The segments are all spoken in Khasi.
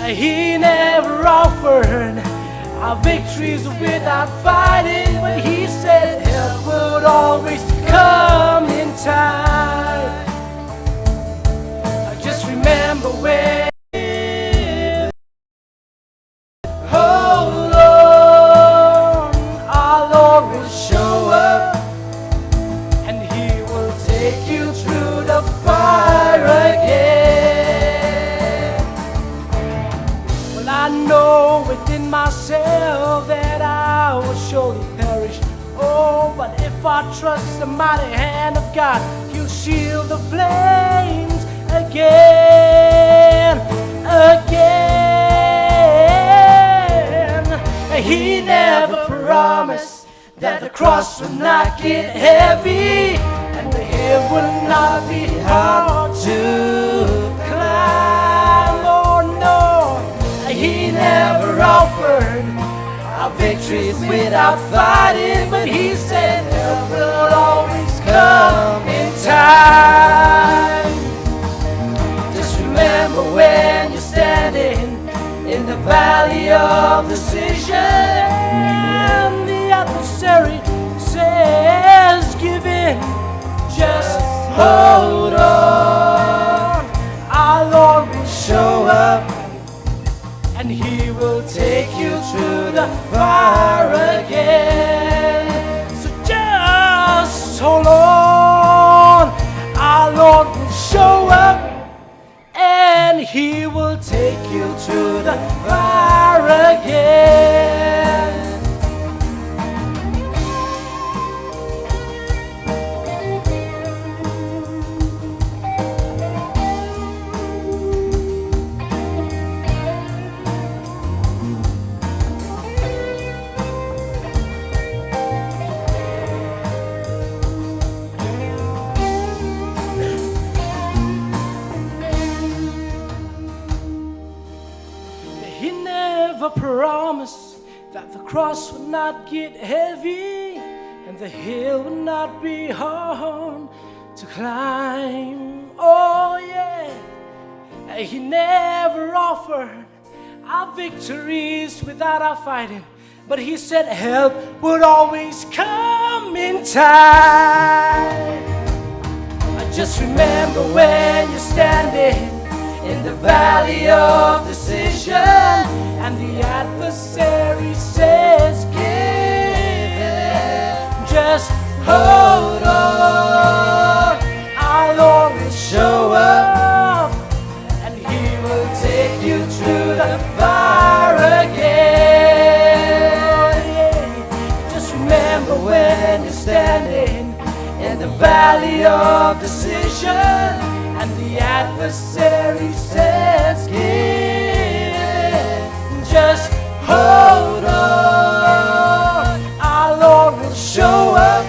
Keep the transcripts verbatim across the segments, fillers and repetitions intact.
He never offered our victories without fighting, but he said help would always come in time. I just remember when. Hold on, our Lord will show up, and he will take you through the fire again. Well, I know within myself that I will surely perish. Oh, but if I trust the mighty hand of God, he'll shield the flames again, again. He never promised that the cross would not get heavy and the hill would not be hard to climb. Oh no, he never offered our victories without fighting, but he said help will always come in time. Just remember when you're standing in the valley of decision, the adversary says, "Give in, just hold on. Our Lord will show up, and he will take you through the fire again." So just hold on, our Lord will show up, and he will take you through the fire again. He never promised that the cross would not get heavy and the hill would not be hard to climb. Oh yeah, he never offered our victories without our fighting, but he said help would always come in time. I just remember when you're standing in the valley of decision, and the adversary says, "Give in, just hold on, our Lord will show up, and he will take you through the fire again." Just remember when you're standing in the valley of decision, and the adversary says, "Give in, just hold on, our Lord will show up,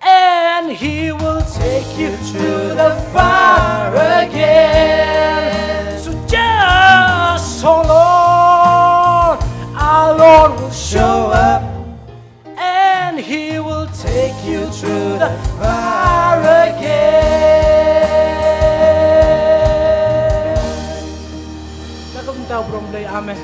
and he will take you through the fire again." So just hold on, our Lord will show up, and he will take you through the fire again. Na ka bynta u Blei, amen.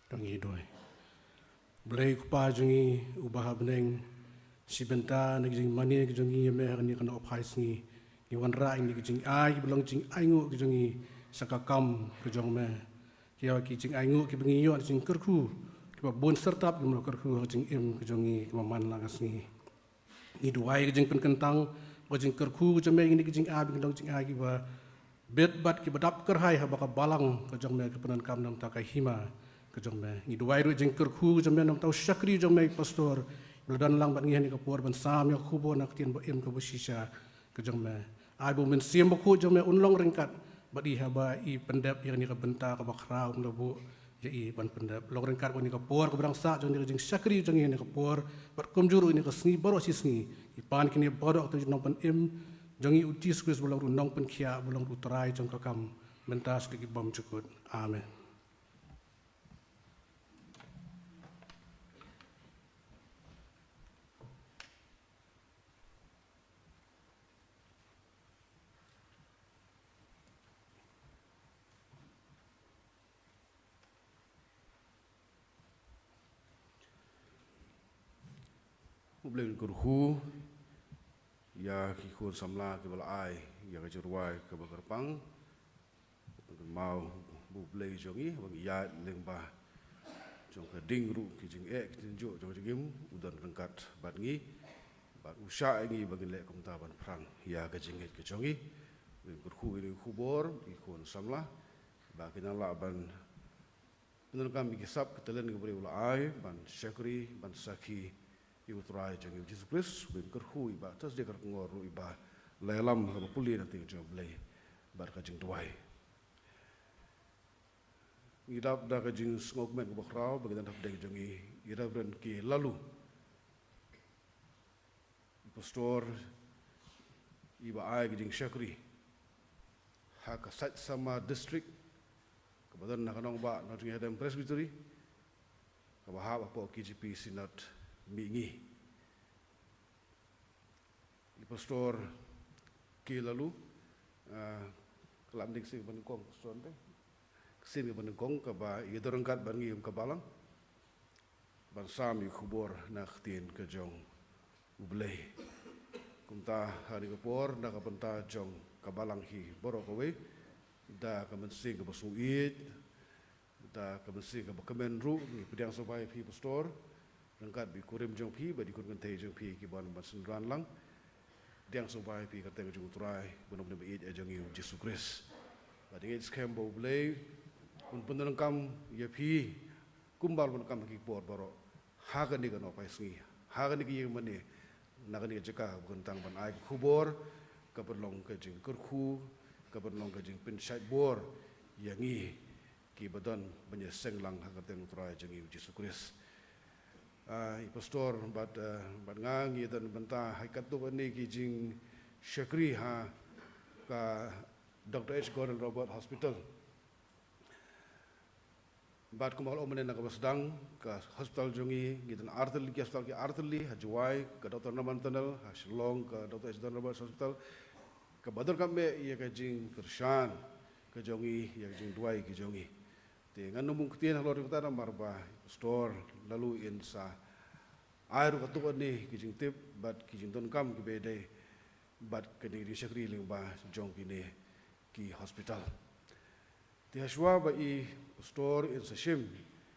Ka ngi duwai. Blei Kpa jong ngi uba ha bneng, shi bynta na ki jingmane ki jong ngi ïa me ha kane ka nongphai sngi, ngi wanrah ïa ki jingai kiba long jingainguh ki jong ngi sha ka kam ka jong me. Ki ïa ki jingainguh kiba ngi ïoh na jingkyrkhu kiba bun syrtap kiba kyrkhu ha ka jingim ka jong ngi kiba man la ka sngi. Ngi duwai ka jingpynkyntang, ka jingkyrkhu ka jong me ïa kine ki jingai, ba kin long jingai kiba bit bad kiba dap kyrhai haba ka balang ka jong me ka pyndonkam na ka bynta ka hima ka jong me. Ngi duwai ruh jingkyrkhu ka jong me na ka bynta u shakri jong me i pastor ba la don lang bad ngi ha kane ka por ban sam ïa ka khubor na ka ktien ba im kaba shisha ka jong me. Ai ba u Mynsiem Bakhuid jong me un long ryngkat bad i haba i pyndep ïa kane ka bynta kaba khraw um la buh ïa i ban pyndep. Long ryngkat bad kane ka por kaba dang sah jong kane ka jingshakri jong ngi ha kane ka por bad kumjuh ruh ha kane ka sngi baroh shi sngi. I pan kine baroh ha ka kyrteng u Nongpynim jong ngi u Jisu Khrist ba long ruh u Nongpynkhiah, ba long ruh u Trai jong ka kam mynta sha ki bymjukut. Amen. U Blei un kyrkhu ïa ki khun samla kiba la ai ïa ka jingrwai kaba kyrpang. Kynmaw ba u Blei jong ngi ba ngi ïaid lyngba jong ka ding ruh ki jingeh ki jingjuh jong ka jingim u don ryngkat bad ngi. Bad u shah ïa ngi ba ngin leh kumta ban phrang ïa ka jingngeit ka jong ngi. Ba ngin kyrkhu ïa kane ka khubor ïa ki khun samla ba kin nang lah ban pyndonkam ïa ki sap ki talent kiba u Blei u la ai ban shakri ban sakhi ïa u Trai jong ngi u Jisu Khrist. Ba ngin kyrkhu ïa i Bah Thursday Kharkongor ruh iba la ïalam ha kaba pule na ka ktien jong u Blei bad ka jingduwai. Ngi dap da ka jingsngewkmen kaba khraw ba ngi don hapdeng jong ngi i Reverend K Laloo, i pastor iba ai ka jingshakri ha ka Saitsamah District kaba don ha ka nongbah Nongthymmai Presbytery kaba hap hapoh K J P Synod Mihngi. I Pastor K Laloo, ah, ka la dei ka sien kaba nyngkong, Pastor, te? Ka sien kaba nyngkong kaba i don ryngkat bad ngi kum ka balang ban sam ïa ka khubor na ka ktien ka jong u Blei. Kumta ha kane ka por na ka bynta jong ka balang hi baroh kawei, da ka mynsiem kaba sngewieit, da ka mynsiem kaba kmen ruh ngi pdiang sngewbha ïa phi Pastor, ryngkat bad i kurim jong phi bad i khun kynthei jong phi kiba wan ban synran lang. Pdiang sngewbha ïa phi ha ka kyrteng jong u Trai bad u Nongpynim ba ïeit jong ngi u Jisu Khrist. Bad ngi ngeit skhem ba u Blei un pyndonkam ïa phi kumba la pyndonkam ha ki por baroh ha kane ka nongpaisngi, ha kane ka ïing mane, na kane ka jaka kaba kyntang ban ai ka khubor kaba long ka jingkyrkhu, kaba long ka jingpynshait bor ïa ngi kiba don ban ïaseng lang ha ka kyrteng u Trai jong ngi u Jisu Khrist. Ah, i Pastor bad, ah, bad nga ngi don bynta ha katto katne ki jingshakri ha ka Doctor H Gordon Roberts Hospital. Bad kumba ka la ong mynne na kaba sdang, ka hospital jong ngi ngi don artylli ki hospital, ki artylli ha Jowai, ka Doctor Norman Tunnel, ha Shillong ka Doctor H Gordon Roberts Hospital. Kaba donkam eh ïa ka jingkyrshan ka jong ngi, ïa ka jingduwai ka jong ngi. Te ngan ym bun ktien halor kata namar ba Pastor Laloo in sa ai ruh katto katne ki jingtip bad ki jingdonkam kiba ïadei bad kane ka jingshakri lyngba jong kine ki hospital. Te hashwa ba i Pastor in sa shim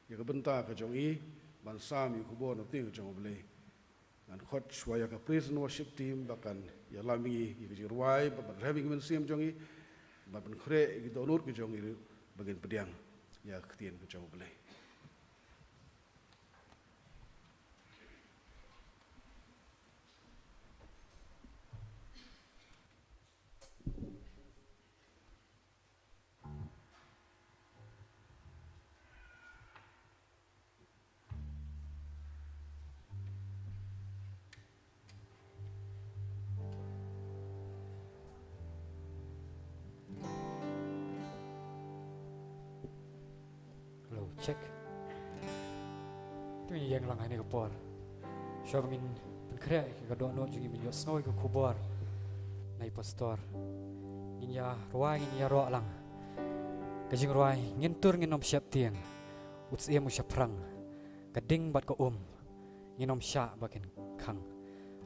ïa ka bynta ka jong i ban sam ïa ka khubor na ka ktien ka jong u Blei, ngan khot shwa ïa ka praise and worship team ba kan ïalam ïa ngi ïa ka jingrwai, ba ban rem ïa ka mynsiem jong i, ba ban khreh ïa ka dohnud ka jong i ruh ba ngin pdiang ïa ka ktien ka jong u Blei. Hello, check. To ngin ïeng lang ha kane ka por. Shuwa ba ngin pynkhreh ïa ka dohnud jong ngi ban ïohsngew ïa ka khubor na i Pastor, ngin ïa rwai, ngin ïaroh lang. Ka jingrwai: Ngin tur ngin ym sheptieng, u syiem u shaphrang, ka ding bad ka um ngin ym shah ba kin khang.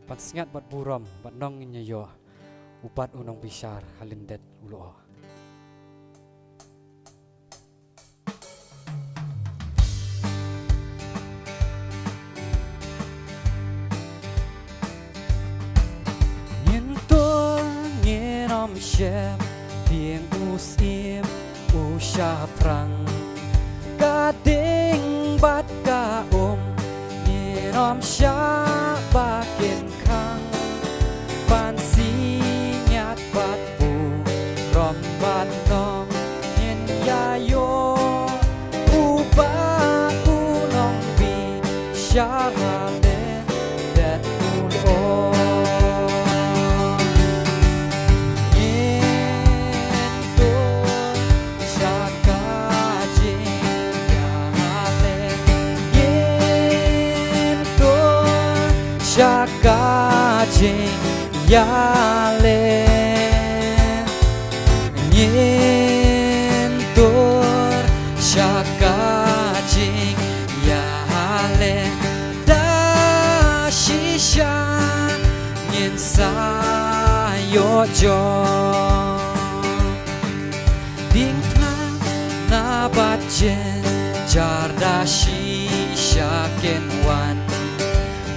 Pansngiat bad burom bad nong ngin ïa ïoh, u bat u nongbishar ha lyndet u lyoh. Ngin tur ngin ym sheptieng, Ïing u syiem u shaphrang, ka ding bad ka um, ngin ym shah ba kin khang. Ban sngewthuh bad burom bad nong ngin ïa ïoh, u Bah u Nongbishar ha lyndet u lyoh. Ngin tur sha ka jingïaleh, ngin tur sha ka jingïaleh, ngin tur sha ka jingïaleh. Da shisha ngin sa ïoh jong. Diengphna na bad jynjar da shisha kin wan.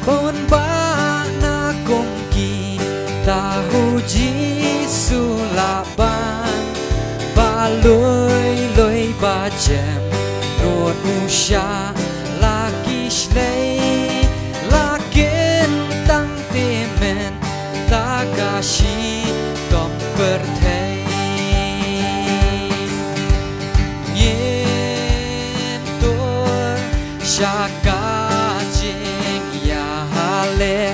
Bun bah na kum kita u Jisu lah ban. Ba lui lui ba jem nud u shah la ki shlei, la kin tang te mynta ka shitom pyrthei. Ngin tur sha ka jingïaleh,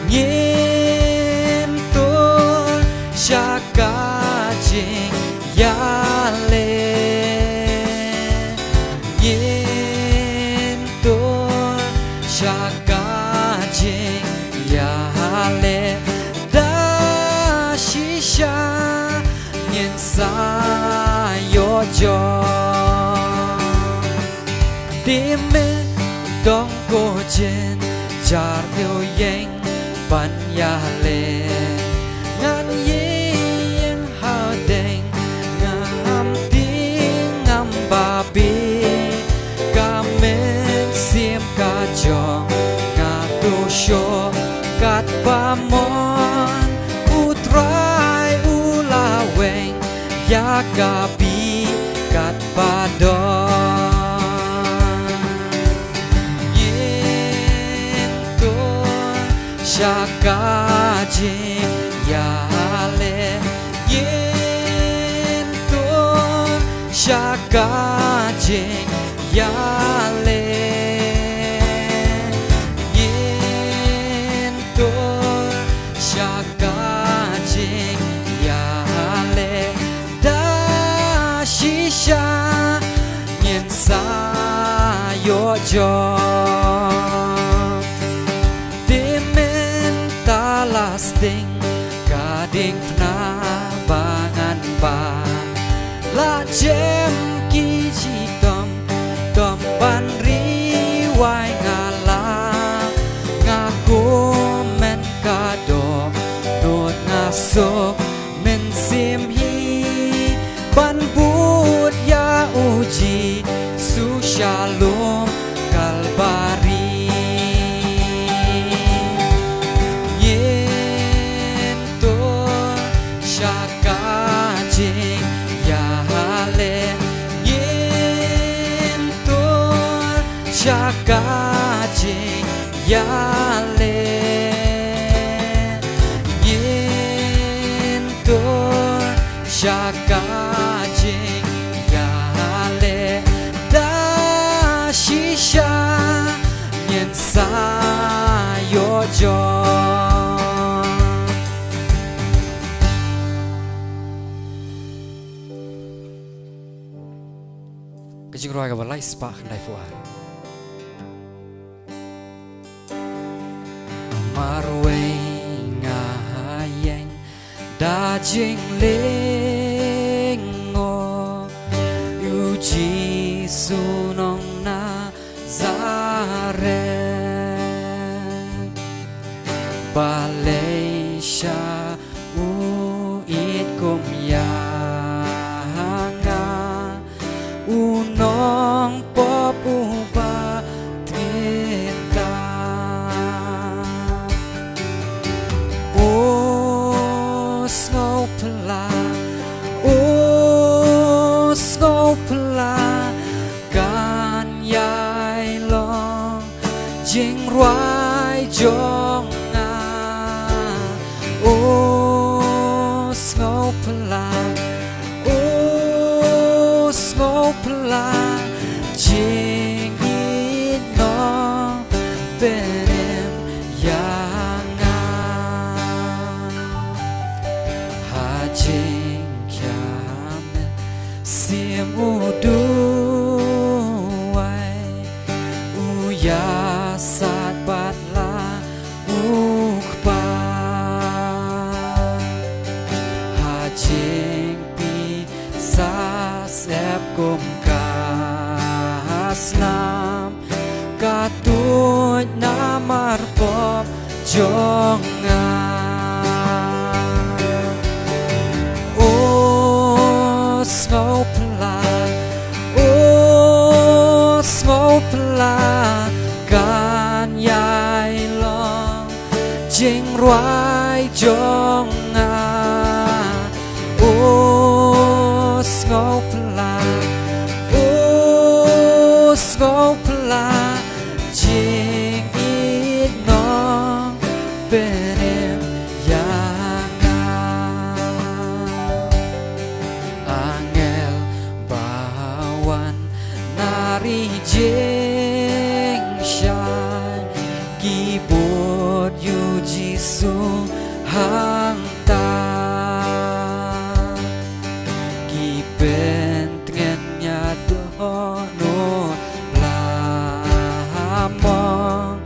ngin tur sha ka jingïaleh, ngin tur sha ka jingïaleh. Da shisha ngin sa ïoh jong. Te mynta dang ko jynjar, to ïeng ban ïaleh. Ngan ïeng hangta, ngam tieng ngam babe. Ka mynsiem ka jong nga to shoh katba mon. U Trai u la weng ïa ka bih katba don. Ngin tur sha ka jingïaleh, ngin tur sha ka jingïaleh, ngin tur sha ka jingïaleh. Da shisha ngin sa ïoh jong. Te mynta la sting ka diengphna ba ngan bam. La jem ki jitom, tom ban ri wai nga la. Nga kumne ka dohnud, nga suk mynsiem hi ban bud ïa u Jisu sha lum Kalbari. Ngin tur sha ka jingïaleh, ngin tur sha ka jingïaleh, ngin tur sha ka jingïaleh. Da shisha ngin sa ïoh jong. Ka jingrwai kaba lai spah khyndai-phew-ar. Marwei nga ha ïing da jinglyngngoh, u Jisu nong Nazaret. Balei sha u ïeit kum ïa nga, u nongpop uba tngit tam. O sngewphylla, o Jingkhia mynsiem u duwai, u ïasaid bad la u Kpa. Ha jingpisa sep kum ka snam, ka tuid namar pop jong nga. O sngewphylla, o sngewphylla, kan ïai long jingrwai jong nga. O sngewphylla, o sngewphylla, jingit nongpynim ïa nga. Angel ba wan na ri jingshai, ki bud ïa u Jisu hangta. Ki pyntngen ïa dohnud la mong,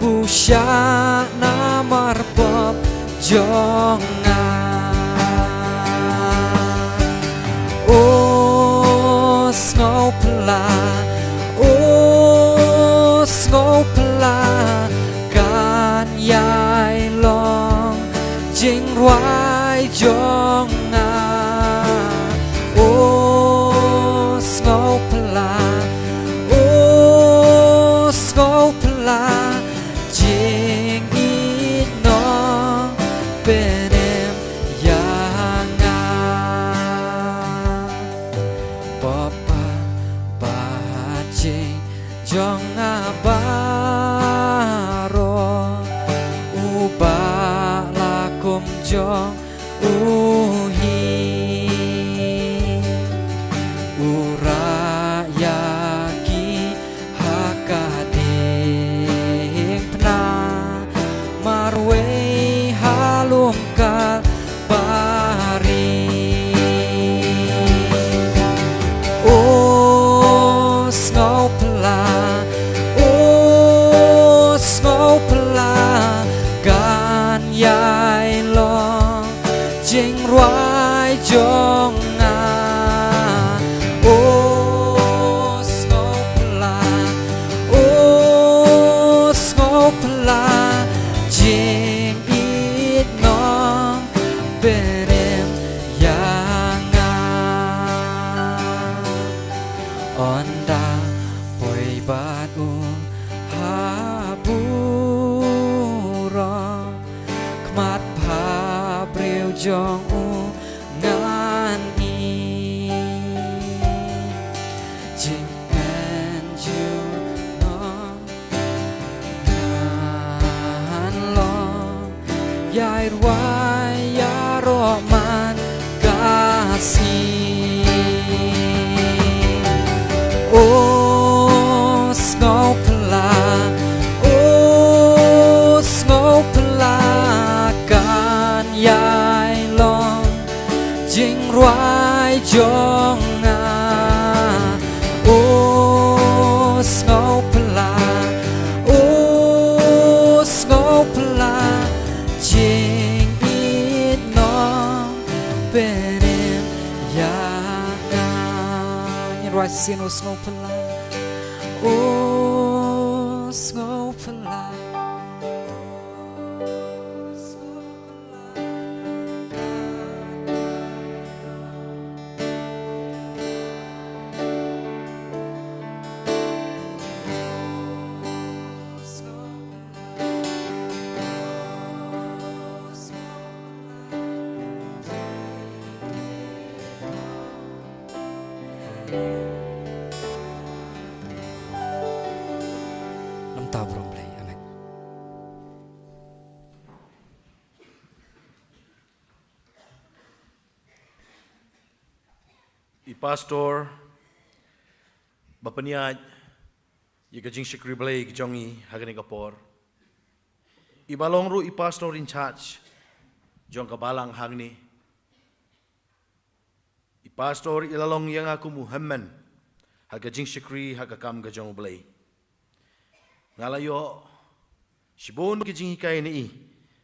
pyrshah namar pop jong nga. O sngewphylla, o sngewphylla, kan ïai long jingrwai jong nga. O sngewphylla, o sngewphylla, jingit nongpynim ïa nga. Pop bad jing jong nga baroh, u Bah la kum jong u hi. U rah ïa ki ha ka diengphna, marwei ha lum Kalbari. O sngewphylla, o sngewphylla, kan ïai long jingrwai jong nga. O sngewphylla, o sngewphylla, jingit nongpynim ïa nga. Ynda poi bad u ha burom, khmat pha briew jong u ngan i. Jingkmen jong u ngan long, ïai rwai ïaroh man ka sngi. O sngewphylla, o sngewphylla, kan ïai long jingrwai jong nga. O sngewphylla, o sngewphylla, jingit nongpynim ïa nga. Ngin rwai shisien, o sngewphylla, o sngewphylla. Namar ka burom Blei. Amen. I Pastor ba pynïaid ïa ka jingshakri Blei ka jong ngi ha kane ka por, i ba long ruh i Pastor in charge jong ka balang hangne, Pastor i la long ïa nga kum u hemmen ha ka jingshakri ha ka kam ka jong U Blei. Nga la ïoh shibun ki jinghikai na i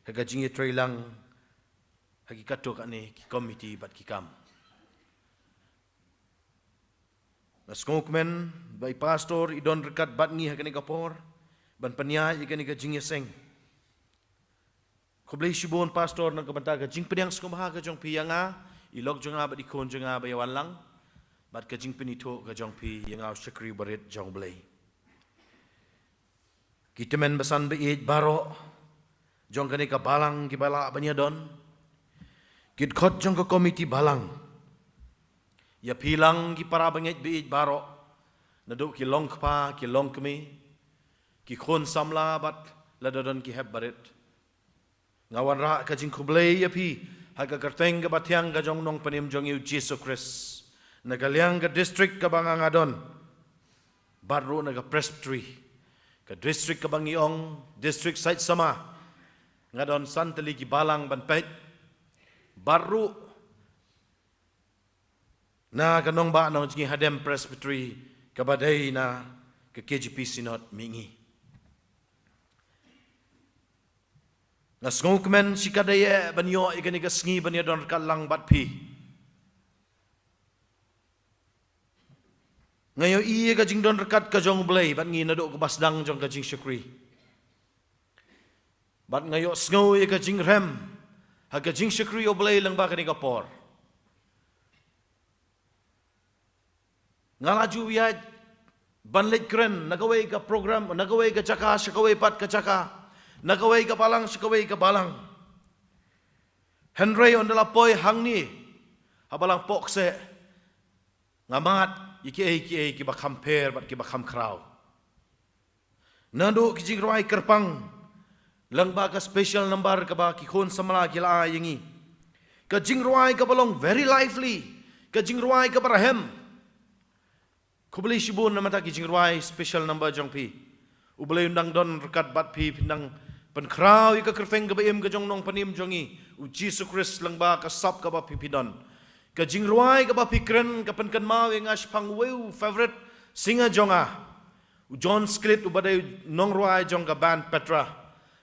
ha ka jingïatreilang ha ki katto katne ki komiti bad ki kam. Nga sngewkmen ba i pastor i don ryngkat bad ngi ha kane ka por ban pynïaid ïa kane ka jingïaseng. Khublei shibun pastor na ka bynta ka jingpdiang sngewbha ka jong phi ïa nga, i lok jong nga bad i khun jong nga ba ïa wan lang, bad ka jingpynithuh ka jong phi ïa nga u shakri barit jong U Blei. Ki tymmen basan ba ïeit baroh jong kane ka balang kiba lah ban ïadon, ki dkhot jong ka komiti balang, ïa phi lang ki para bangeit ba ïeit baroh, naduh ki longkpa ki longkmie, ki khun samla bad lada don ki hep barit. Nga wanrah ka jingkhublei ïa phi ha ka kyrteng kaba thiang ka jong u Nongpynim jong ngi u Jisu Khrist, na ka liang ka district kaba nga nga don, bad ruh na ka presbytery, ka district kaba ngi ong district Saitsama, nga don san tylli ki balang ban peit, bad ruh na ka nongbah nongjngi hadem presbytery kaba dei na ka K J P Synod Mihngi. Nga sngewkmen shikatdei eh ban ïoh ïa kane ka sngi ban ïadon ryngkat lang bad phi. Nga ïohi ïa ka jingdon ryngkat ka jong U Blei bad ngi naduh kaba sdang jong ka jingshakri. Bad nga ïohsngew ïa ka jingrhem ha ka jingshakri U Blei lyngba kane ka por. Nga la ju ïaid ban leit kren na kawei ka program, na kawei ka jaka sha kawei pat ka jaka, na kawei ka balang sha kawei ka balang. Hynrei ynda la poi hangne ha balang Pohkseh, nga mad ïa kiei kiei kiba kham pher bad kiba kham khraw. Naduh ki jingrwai kyrpang lyngba ka special number kaba ki khun samla ki la ai ïa ngi, ka jingrwai kaba long very lively, ka jingrwai kaba rhem. Khublei shibun na ka bynta ki jingrwai special number jong phi. U Blei un dang don ryngkat bad phi, phin dang pynkhraw ïa ka kyrteng kaba im ka jong u Nongpynim jong ngi u Jisu Khrist lyngba ka sap kaba phi phi don. Ka jingrwai kaba phi kren ka pynkynmaw ïa nga shaphang uwei u favourite singer jong nga, u John Sklit, uba dei u nongrwai jong ka band Petra.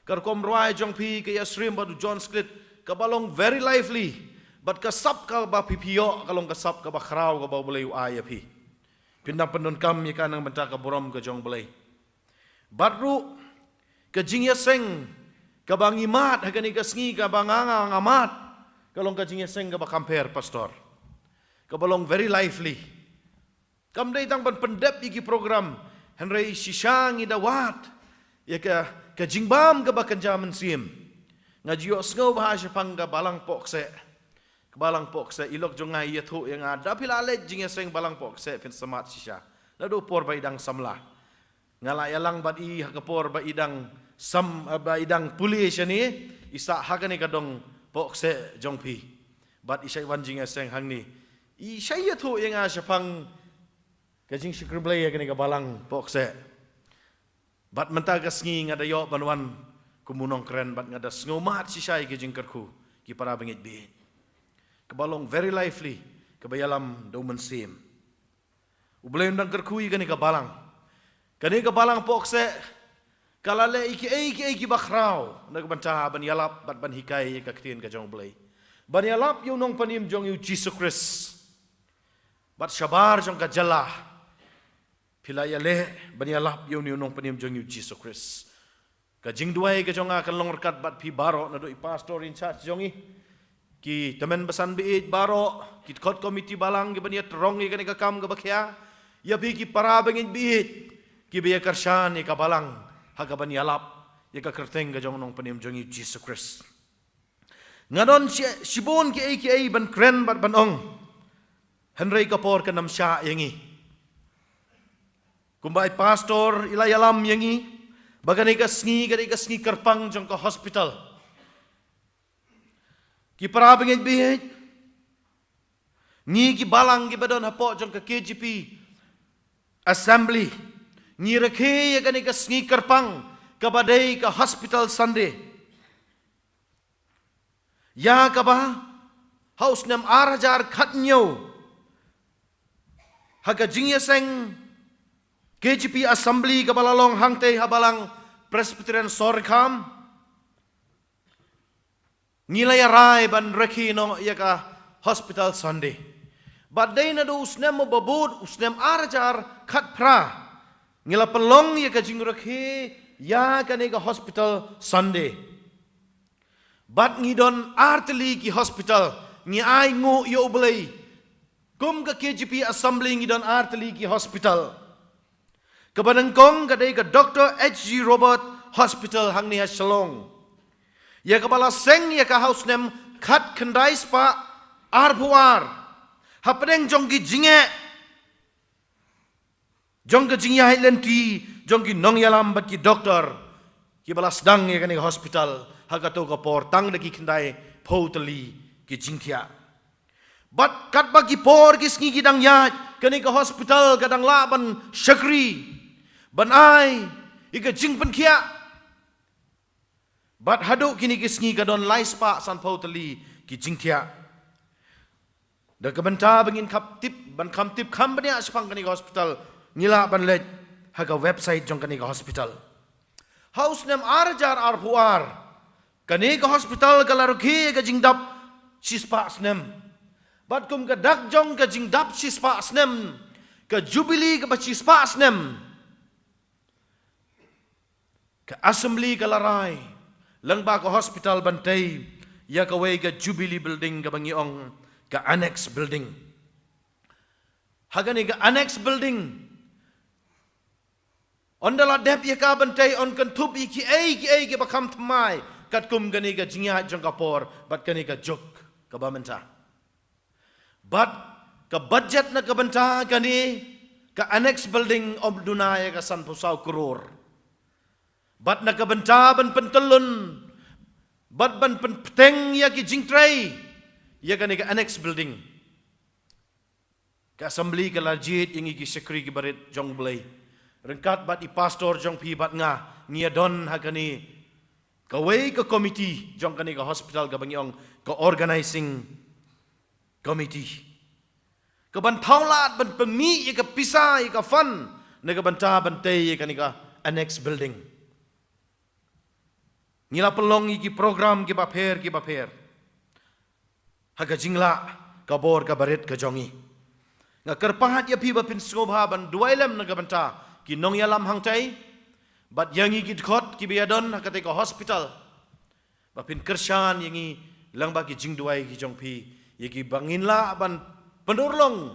Ka rukom rwai jong phi, ka ïasyriem bad u John Sklit, kaba long very lively. Bad ka sap kaba phi phi ïoh ka long ka sap kaba khraw kaba U Blei u ai ïa phi. Phin dang pyndonkam ïa ka na ka bynta ka burom ka jong U Blei. Bad ruh ka jingïaseng kaba ngi mad ha kane ka sngi, kaba nga nga nga mad, ka long ka jingïaseng kaba kham pher, pastor, kaba long very lively. Kam dei tang ban pyndep ïa ki program, hynrei shisha ngi da wad ïa ka, ka jingbam kaba kynja mynsiem. Nga ju ïohsngew bha shaphang ka balang Pohkseh. Ka balang Pohkseh, i lok jong nga i ïathuh ïa nga, da phi la leit jingïaseng balang Pohkseh phin smat shisha. Naduh por ba i dang samla. Nga la ïalang bad i ha ka por ba i dang sam, ba i dang pule shane, i sah ha kane ka dong Pohkseh jong phi. Bad i shait wan jingïaseng hangne. I shait ïathuh ïa nga shaphang ka jingshakri Blei ïa kane ka balang Pohkseh. Bad mynta ka sngi nga da ïoh ban wan kum u nongkren bad nga da sngewmad shisha ïa ki jingkyrkhu ki para bangeit baieit. Kaba long very lively, kaba ïalam da u mynsiem. U Blei un dang kyrkhu ïa kane ka balang. Kane ka balang Pohkseh ka la leh ïa kiei kiei kiba khraw na ka bynta ban ïalap bad ban hikai ïa ka ktien ka jong U Blei. Ban ïalap ïa u Nongpynim jong ngi u Jisu Khrist. Bad shabar jong ka jylla phi la ïaleh ban ïalap ïa une u Nongpynim jong ngi u Jisu Khrist. Ka jingduwai ka jong nga kan long ryngkat bad phi baroh, naduh i pastor in charge jong ngi, ki tymmen basan baieit baroh, ki dkhot komiti balang kiban ïatrong ïa kane ka kam kaba khia, ïa phi ki para bangeit baieit kiba ïakyrshan ïa ka balang ha kaban ïalap ïa ka kyrteng ka jong u Nongpynim jong ngi u Jisu Khrist. Nga don shi-, shibun kiei kiei ban kren bad ban ong, hynrei ka por kan ym shah ïa ngi. Kumba i pastor i la ïalam ïa ngi ba kane ka sngi ka dei ka sngi kyrpang jong ka hospital. Ki para bangeit baieit, ngi ki balang kiba don hapoh jong ka K J P Assembly, ngi rakhe ïa kane ka sngi kyrpang kaba dei ka Hospital Sunday. Ïa kaba ha u snem ar hajar khathynñiew Ha ka jingïaseng K J P Assembly kaba la long hangtei ha Balang Presbyterian Sorikham, ngi la ïarai ban rakhe noh ïa ka Hospital Sunday. Bad dei naduh u snem ba bud, u snem ar hajar khatphra, ngi la pynlong ïa ka jingrakhe ïa kane ka Hospital Sunday. Bad ngi don artylli ki hospital, ngi ai nguh ïa U Blei. Kum ka K J P Assembly ngi don artylli ki hospital. Kaba nyngkong ka dei ka Doctor H G Roberts Hospital hangne ha Shillong, ïa kaba la seng ïa ka ha u snem khatkhyndai spah arphew ar. Hapdeng jong ki jingeh jong ka jingïaid lynti jong ki nongïalam bad ki doktor kiba la sdang ïa kane ka hospital, ha kato ka por tang da ki khyndaiphew tylli ki jingthiah. Bad katba ki por ki sngi ki dang ïaid, kane ka hospital ka dang lah ban shakri, ban ai ïa ka jingpynkhiah. Bad haduh kine ki sngi ka don lai spah sanphew tylli ki jingthiah. Da ka bynta ba ngin kham tip, ban kham tip kham bniah shaphang kane ka hospital, ngi lah ban leit ha ka website jong kane ka hospital. Ha u snem ar hajar arphew ar, kane ka hospital ka la rakhe ka jingdap shispah snem. Bad kum ka dak jong ka jingdap shispah snem, ka jubili kaba shispah snem, ka Assembly ka la rai lyngba ka hospital ban tei ïa kawei ka Jubilee Building kaba ngi ong ka Annex Building. Ha kane ka Annex Building, ynda la dep ïa ka ban tei, yn kynthup ïa kiei kiei kiba kham thymmai katkum kane ka jingïaid jong ka por bad kane ka juk kaba mynta. Bad ka budget na ka bynta kane ka Annex Building ym duna ïa ka sanphew saw klur. Bad na ka bynta ban pyntyllun bad ban pynbteng ïa ki jingtrei ïa kane ka Annex Building, ka Assembly ka la jied ïa ngi ki shakri kiba rit jong U Blei, ryngkat bad i pastor jong phi bad nga, ngi ïadon ha kane kawei ka committee jong kane ka hospital kaba ngi ong ka organizing committee, kaban thaw lad ban pynmih ïa ka pisa, ïa ka fund na ka bynta ban tei ïa kane ka Annex Building. Ngi la pynlong ïa ki program kiba pher kiba pher ha ka jinglah ka bor kaba rit ka jong ngi. Nga kyrpad ïa phi ba phin sngewbha ban duwai lem na ka bynta ki nongïalam hangtei bad ïa ngi ki dkhot kiba ïadon ha katei ka hospital, ba phin kyrshan ïa ngi lyngba ki jingduwai ki jong phi, ïa kiba ngin lah ban pynurlong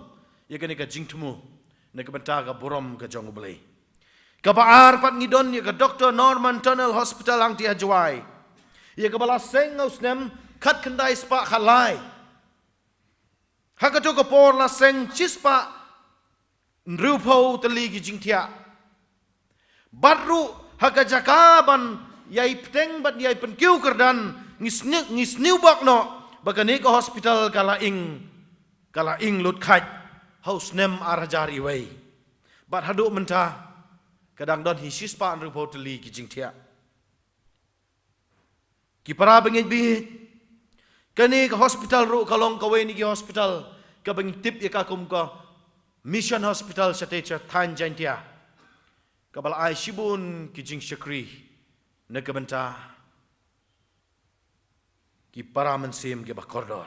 ïa kane ka jingthmu na ka bynta ka burom ka jong U Blei. Kaba ar pat, ngi don ïa ka Doctor Norman Tunnel Hospital hangtei ha Jowai, ïa kaba la seng ha u snem khatkhyndai spah khatlai. Ha kato ka por la seng shispah hynriewphew tylli ki jingthiah. Bad ruh ha ka jaka ban ïai bteng bad ïai pynkiew kyrdan, ngi sniew, ngi sniew bok noh ba kane ka hospital ka la ing, ka la ing lut kheit ha u snem ar hajar iwei. Bad haduh mynta ka dang don hi shispah hynriewphew tylli ki jingthiah. Ki para bangeit baieit, kane ka hospital ruh ka long kawei na ki hospital kaba ngi tip ïa ka kum ka Mission Hospital shatei sha thaiñ Jaintia, kaba la ai shibun ki jingshakri na ka bynta ki para mynsiem kiba kordor.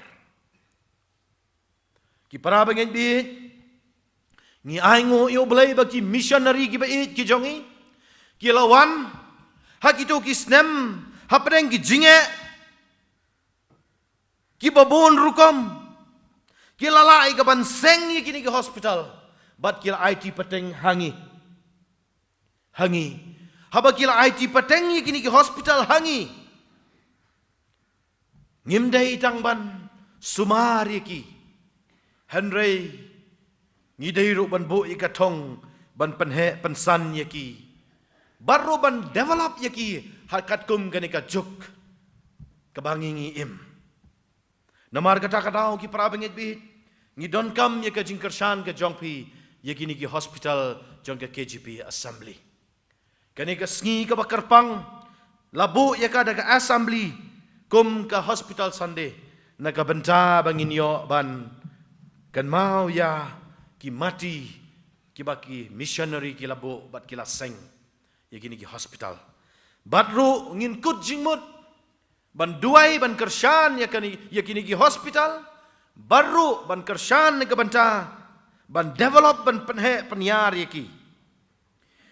Ki para bangeit baieit, ngi ai nguh ïa U Blei ba ki missionary kiba ïeit ki jong ngi ki la wan ha kito ki snem hapdeng ki jingeh kiba bun rukom, ki la lah ïa ka ban seng ïa kine ki hospital bad ki la aiti pateng ha ngi. Ha ngi. Haba ki la aiti pateng ïa kine ki hospital ha ngi, ngim dei tang ban sumar ïa ki, hynrei ngi dei ruh ban buh ïa ka thong ban pynheh pynsan ïa ki, bad ruh ban develop ïa ki ha katkum kane ka juk kaba ngi ngi im. Namar kata ka daw, ki para bangeit baieit, ngi donkam ïa ka jingkyrshan ka jong phi ïa kine ki hospital jong ka K J P Assembly. Kane ka sngi kaba kyrpang la buh ïa ka da ka Assembly kum ka Hospital Sunday na ka bynta ba ngin ïoh ban kynmaw ïa ki mati, kiba ki missionary ki la buh bad ki la seng ïa kine ki hospital. Bad ruh ngin kut jingmut ban duwai, ban kyrshan ïa kane, ïa kine ki hospital, bad ruh ban kyrshan na ka bynta ban develop, ban pynheh pynïar ïa ki.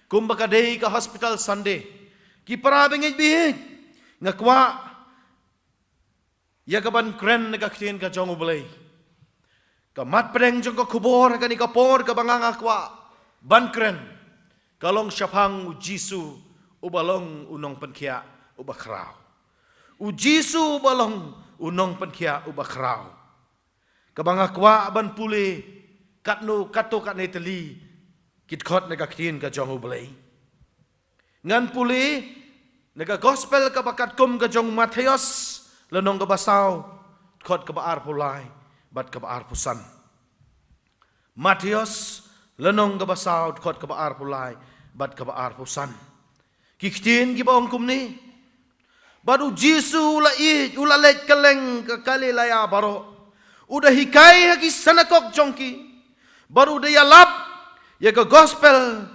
Kumba ka dei ka hospital Sunday, ki para bangeit bangeit, nga kwah ïa ka ban kren na ka ktien ka jong U Blei. Ka mat pdeng jong ka khubor ha kane ka por kaba nga nga kwah ban kren, ka long shaphang U Jisu uba long U Nongpynkhiah uba khraw. U Jisu uba long U Nongpynkhiah uba khraw. Kaba nga kwah ban pule katno, katto katne tylli ki dkhot na ka ktien ka jong U Blei. Ngan pule na ka gospel kaba katkum ka jong u Mathaios, lynnong kaba saw, dkhot kaba arphew lai bad kaba arphew san. Mathaios, lynnong kaba saw, dkhot kaba arphew lai bad kaba arphew san. Ki ktien kiba ong kumne: Bad U Jisu u la ïeit, u la leit kylleng ka Galilaya baroh, u da hikai ha ki synagog jong ki, bad u da ïalap ïa ka gospel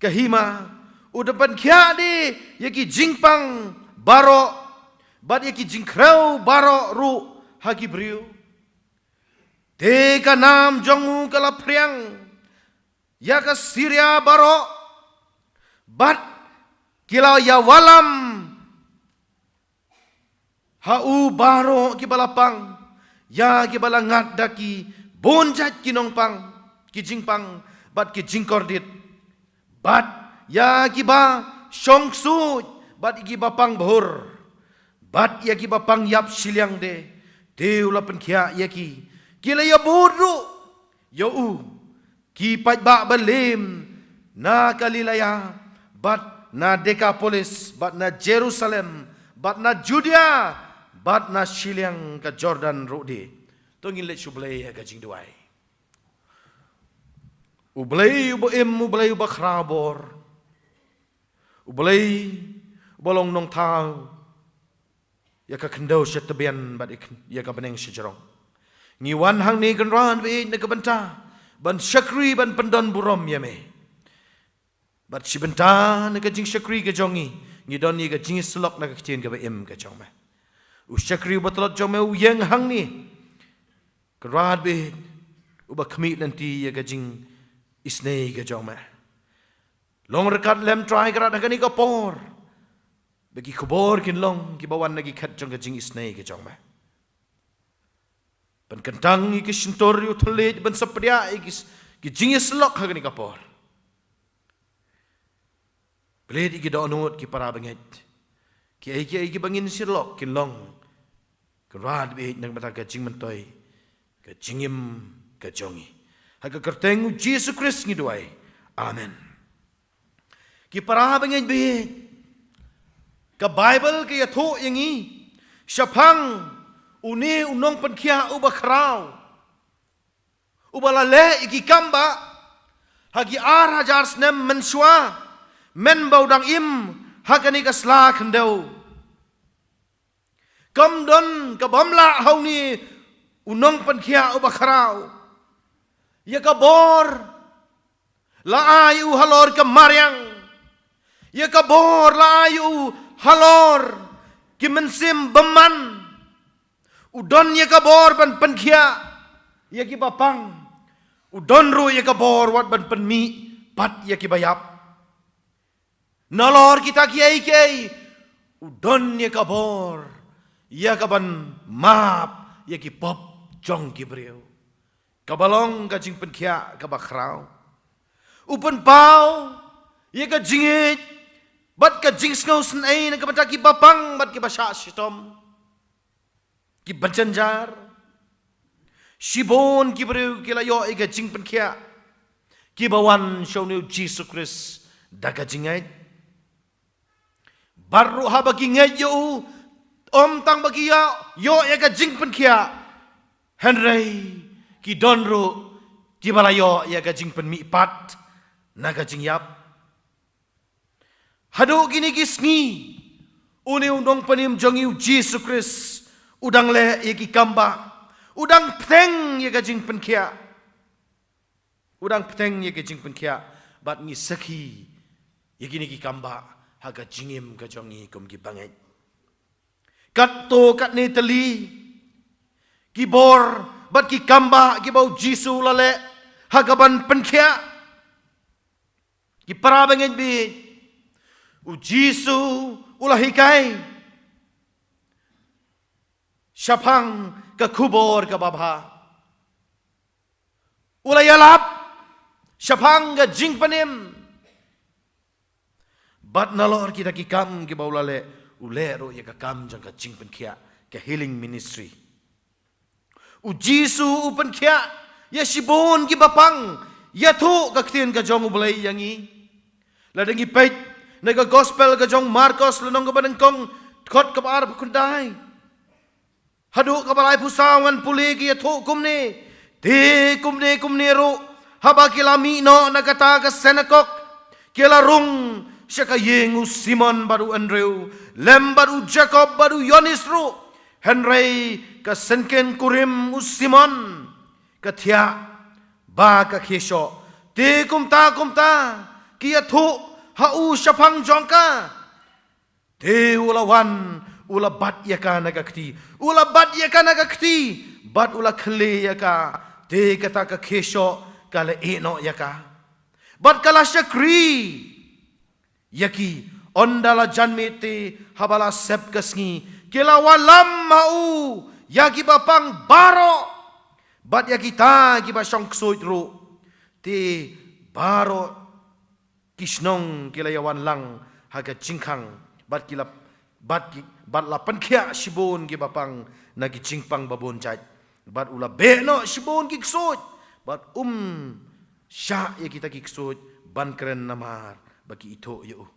ka hima, u da pynkhiah de ïa ki jingpang baroh bad ïa ki jingkhrew baroh ruh ha ki briew. Te ka nam jong u ka la phriang ïa ka Syria baroh, bad ki la ïawallam ha u baroh kiba la pang, ïa kiba la ngat da ki bun jait ki nongpang, ki jingpang bad ki jingkordit, bad ïa kiba shong ksuid bad ïa kiba pang bhur bad ïa kiba pang ïap shiliang de. Te u la pynkhiah ïa ki, ki la ïabud ruh ïa u, ki paidbah ba lem na Galilaya bad na Dekapolis bad na Jerusalem bad na Judea bad na shiliang ka Jordan ruh de. To ngin leit sha U Blei ha ka jingduwai. U Blei uba im, U Blei uba khraw bor, U Blei uba long nongthaw ïa ka khyndew sha tbian bad ïa ka bneng sha jrong, ngi wan hangne, Kynrad baieit, na ka bynta ban shakri, ban pyndon burom ïa me. Bad shi bynta na ka jingshakri ka jong ngi, ngi don ïa ka jingïasyllok na ka ktien kaba im ka jong me. U shakri uba tlot jong me u ïeng hangne, Kynrad baieit, uba khmih lynti ïa ka jingisynei ka jong me. Long ryngkat lem, Trai, Kynrad, ha kane ka por, ba ki khubor kin long kiba wan na ki khet jong ka jingisynei ka jong me. Ban kyntang ïa ki shyntur ïa u thylliej, ban saphriang ïa ki, ki jingïasyllok ha kane ka por. Plie ïa ki dohnud, ki para bangeit, kiei kiei kiba ngin syllok kin long, Kynrad baieit, na ka bynta ka jingmyntoi, ka jingim ka jong ngi. Ha ka kyrteng U Jisu Khrist ngi duwai. Amen. Ki para bangeit baieit, ka Baibl ka ïathuh ïa ngi shaphang une U Nongpynkhiah uba khraw, uba la leh ïa ki kambah ha ki ar hajar snem mynshuwa, mynba u dang im ha kane ka sla khyndew. Kam don ka bym lah ha une U Nongpynkhiah uba khraw. Ïa ka bor la ai u halor ka mariang. Ïa ka bor la ai u halor ki mynsiem bymman. U don ïa ka bor ban pynkhiah ïa kiba pang. U don ruh ïa ka bor wat ban pynmih pat ïa kiba ïap. Nalor kita kiei kiei, u don ïa ka bor ïa ka ban map ïa ki pop jong ki briew. Kaba long ka jingpynkhiah kaba khraw. U pynpaw ïa ka jingïeit bad ka jingsngew synei na ka bynta kiba pang bad kiba shah shitom, kiba jynjar. Shibun ki briew ki la ïoh ïa ka jingpynkhiah, kiba wan sha une U Jisu Khrist da ka jingngeit. Bad ruh haba ki ngeit ïa u, ym tang ba ki ïoh, ïoh ïa ka jingpynkhiah, hynrei ki don ruh kiba la ïoh ïa ka jingpynmihpat na ka jingïap. Haduh kine ki sngi, une U Nongpynim jong ngi U Jisu Khrist u dang leh ïa ki kambah, u dang bteng ïa ka jingpynkhiah. U dang bteng ïa ka jingpynkhiah, bad ngi sakhi ïa kine ki kambah ha ka jingim ka jong ngi kum ki bangeit. Katto katne tylli ki bor bad ki kambah kiba U Jisu u la leh ha kaban pynkhiah. Ki para bangeit baieit, U Jisu u la hikai shaphang ka khubor kaba bha. U la ïalap shaphang ka jingpynim. Bad nalor kita ki kam kiba u la leh, u leh ruh ïa ka kam jong ka jingpynkhiah, ka healing ministry. U Jisu u pynkhiah ïa shibun kiba pang, ïathuh ka ktien ka jong U Blei ïa ngi. Lada ngi peit na ka gospel ka jong Markos lynnong kaba nyngkong, dkhot kaba arphew khyndai haduh kaba laiphew saw, ngan pule, ki ïathuh kumne: Te kumne kumne ruh, haba ki la mih noh na kata ka synagog, ki la rung sha ka ïing u Simon bad u Andrew, lem bad u Jakob bad u Ïoannis ruh. Hynrei ka syngkien kurim u Simon ka thiah ba ka khie shoh. Te kumta kumta ki ïathuh ha u shaphang jong ka. Te u la wan, u la bat ïa ka na ka kti, u la bat ïa ka na ka kti, bad u la khleh ïa ka. Te kata ka khie shoh ka la ïeh noh ïa ka, bad ka la shakri ïa ki. Ynda la janmiet te, haba la sep ka sngi, ki la wallam ha u ïa kiba pang baroh, bad ïa kita kiba shong ksuid ruh. Te baroh ki shnong ki la ïawan lang ha ka jingkhang, bad ki la, bad ki, bad la pynkhiah shibun kiba pang na ki jingpang babun jait, bad u la beh noh shibun ki ksuid, bad um shah ïa kita ki ksuid ban kren namar ba ki ithuh ïa u.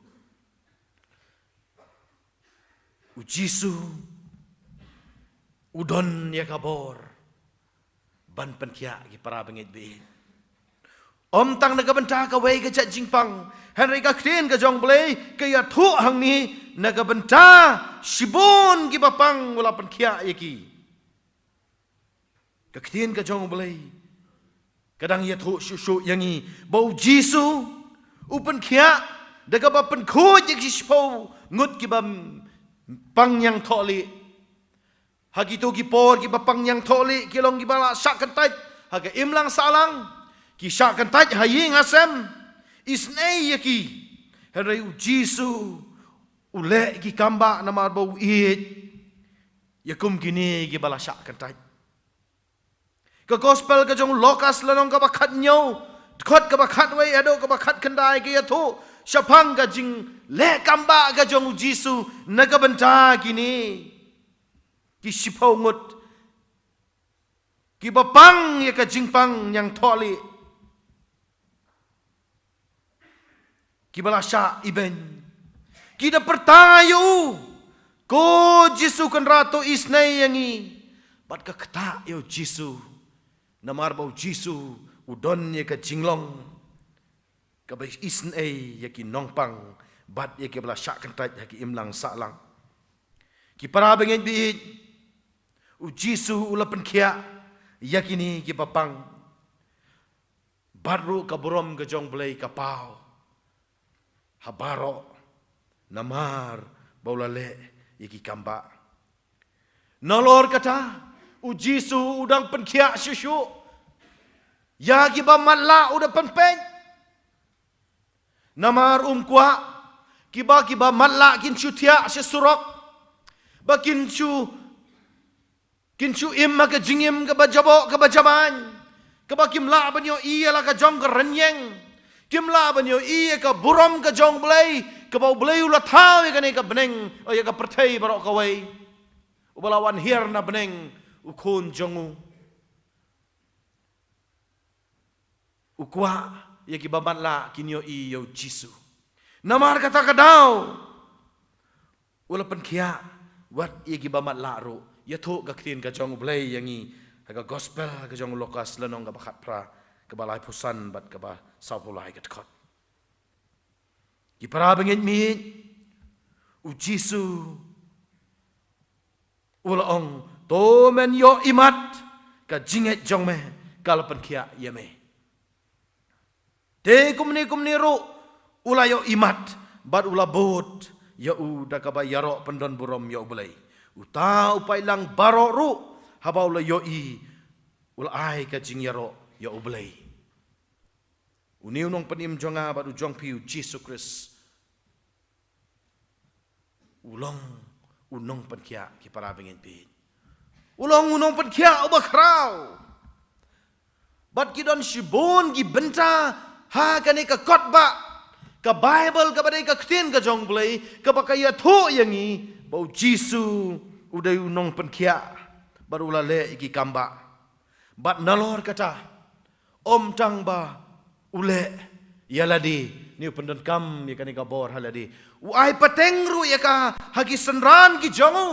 U Jisu u don ïa ka bor ban pynkhiah, ki para bangeit baieit. Ym tang na ka bynta kawei ka jait jingpang, hynrei ka ktien ka jong U Blei ka ïathuh hangne, na ka bynta shibun kiba pang u la pynkhiah ïa ki. Ka ktien ka jong U Blei ka dang ïathuh shuh shuh ïa ngi ba U Jisu u pynkhiah da kaba pynkhuid ïa ki shiphew ngut kiba pang ñiangthohlieh. Ha kito ki por, kiba pang ñiangthohlieh ki long kiba la shah kyntait ha ka imlang sahlang, ki shah kyntait ha ïing ha sem, isynei ïa ki. Hynrei U Jisu u leh ki kambah namar ba u ïeit ïa kum kine kiba la shah kyntait. Ka gospel ka jong u Lukas lynnong kaba khathynñiew, dkhot kaba khatwei haduh kaba khatkhyndai, ka ïathuh shaphang ka jingleh kambah ka jong U Jisu na ka bynta kine ki shiphew ngut kiba pang ïa ka jingpang ñiangthohlieh, kiba la shah ibeiñ. Ki da pyrta ïa u: Ko Jisu Kynrad, to isynei ïa ngi. Bad ka ktah ïa U Jisu, namar ba U Jisu u don ïa ka jinglong kaba isynei ïa ki nongpang bad ïa kiba la shah kyntait ha ki imlang sahlang. Ki para bangeit baieit, U Jisu u la pynkhiah ïa kine kiba pang. Bad ruh ka burom ka jong U Blei ka paw ha baroh namar ba u la leh ïa ki kambah. Nalor kata, U Jisu u dang pynkhiah shuh shuh ïa kiba matlah, u da pynpeit. Namar um kwah kiba, kiba matlah kin shu thiah sha surok, ba kin shu, kin shu im ha ka jingim kaba jaboh kaba jabieng, kaba kim lah ban ïohi ïa la ka jong ka rynïeng, kim lah ban ïohi ïa ka burom ka jong U Blei, kaba U Blei u la thaw ïa kane ka bneng, ïa ka pyrthei baroh kawei, uba la wan hiar na bneng, U Khun jong u. U kwah ïa kiba matlah kin ïohi ïa U Jisu. Namar kata ka daw u la pynkhiah wat ïa kiba matlah ruh. Ïathuh ka ktien ka jong U Blei ïa ngi ha ka gospel ka jong u Lukas lynnong kaba khatphra, kaba laiphew san bad kaba sawphew lai ka dkhot. Ki para bangeit baieit, U Jisu u la ong: To men ïoh imat, ka jingngeit jong me ka la pynkhiah ïa me. Te kumne kumne ruh u la ïohi mat, bad u la bud ïa u da kaba ïaroh pyndon burom ïa U Blei. Uta u paidlang baroh ruh haba u la ïohi, u la ai ka jingïaroh ïa U Blei. Une u nongpynim jong nga bad u jong phi, U Jisu Khrist, u long u nongpynkhiah, ki para bangeit bit. U long u nongpynkhiah uba khraw. Bad ki don shibun ki bynta ha kane ka kot ba ka Baibl, kaba dei ka ktien ka jong U Blei, kaba ka ïathuh ïa ngi ba U Jisu u dei u nongpynkhiah bad u la leh ïa ki kam ba. Bad nalor kata, ym tang ba u leh ïa lade, ne u pyndonkam ïa kane ka bor ha lade, u ai pateng ruh ïa ka ha ki synran ki jong u.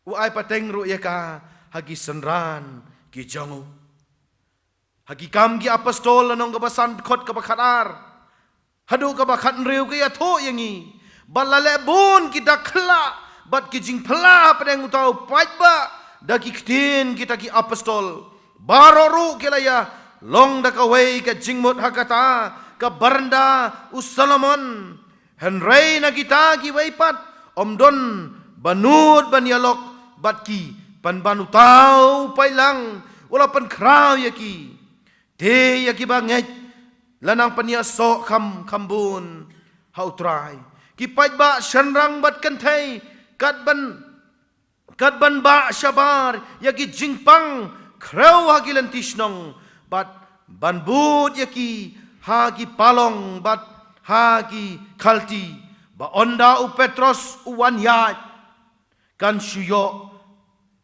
U ai pateng ruh ïa ka ha ki synran ki jong u. Ha Ki Kam ki Apostol, lynnong kaba san, dkhot kaba khatar haduh kaba khathynriew, ka ïathuh ïa ngi ba la leh bun ki dak khyllah bad ki jingphylla hapdeng uta u paidbah da ki ktien kita ki apostol. Baroh ruh ki la ïa long da kawei ka jingmut ha kata ka baranda u Solomon. Hynrei na kita kiwei pat ym don ba nud ban ïalok bad ki, pynban uta u paidlang u la pynkhraw ïa ki. Te ïa kiba ngeit la nang pynïasoh kham kham bun ha U Trai. Ki paidbah shynrang bad kynthei, kat ban kat ban bah shabar ïa ki jingpang khrew ha ki lynti shnong, bad ban bud ïa ki ha ki palong bad ha ki khalti, ba ynda u Petros u wan ïaid, kan shu ïoh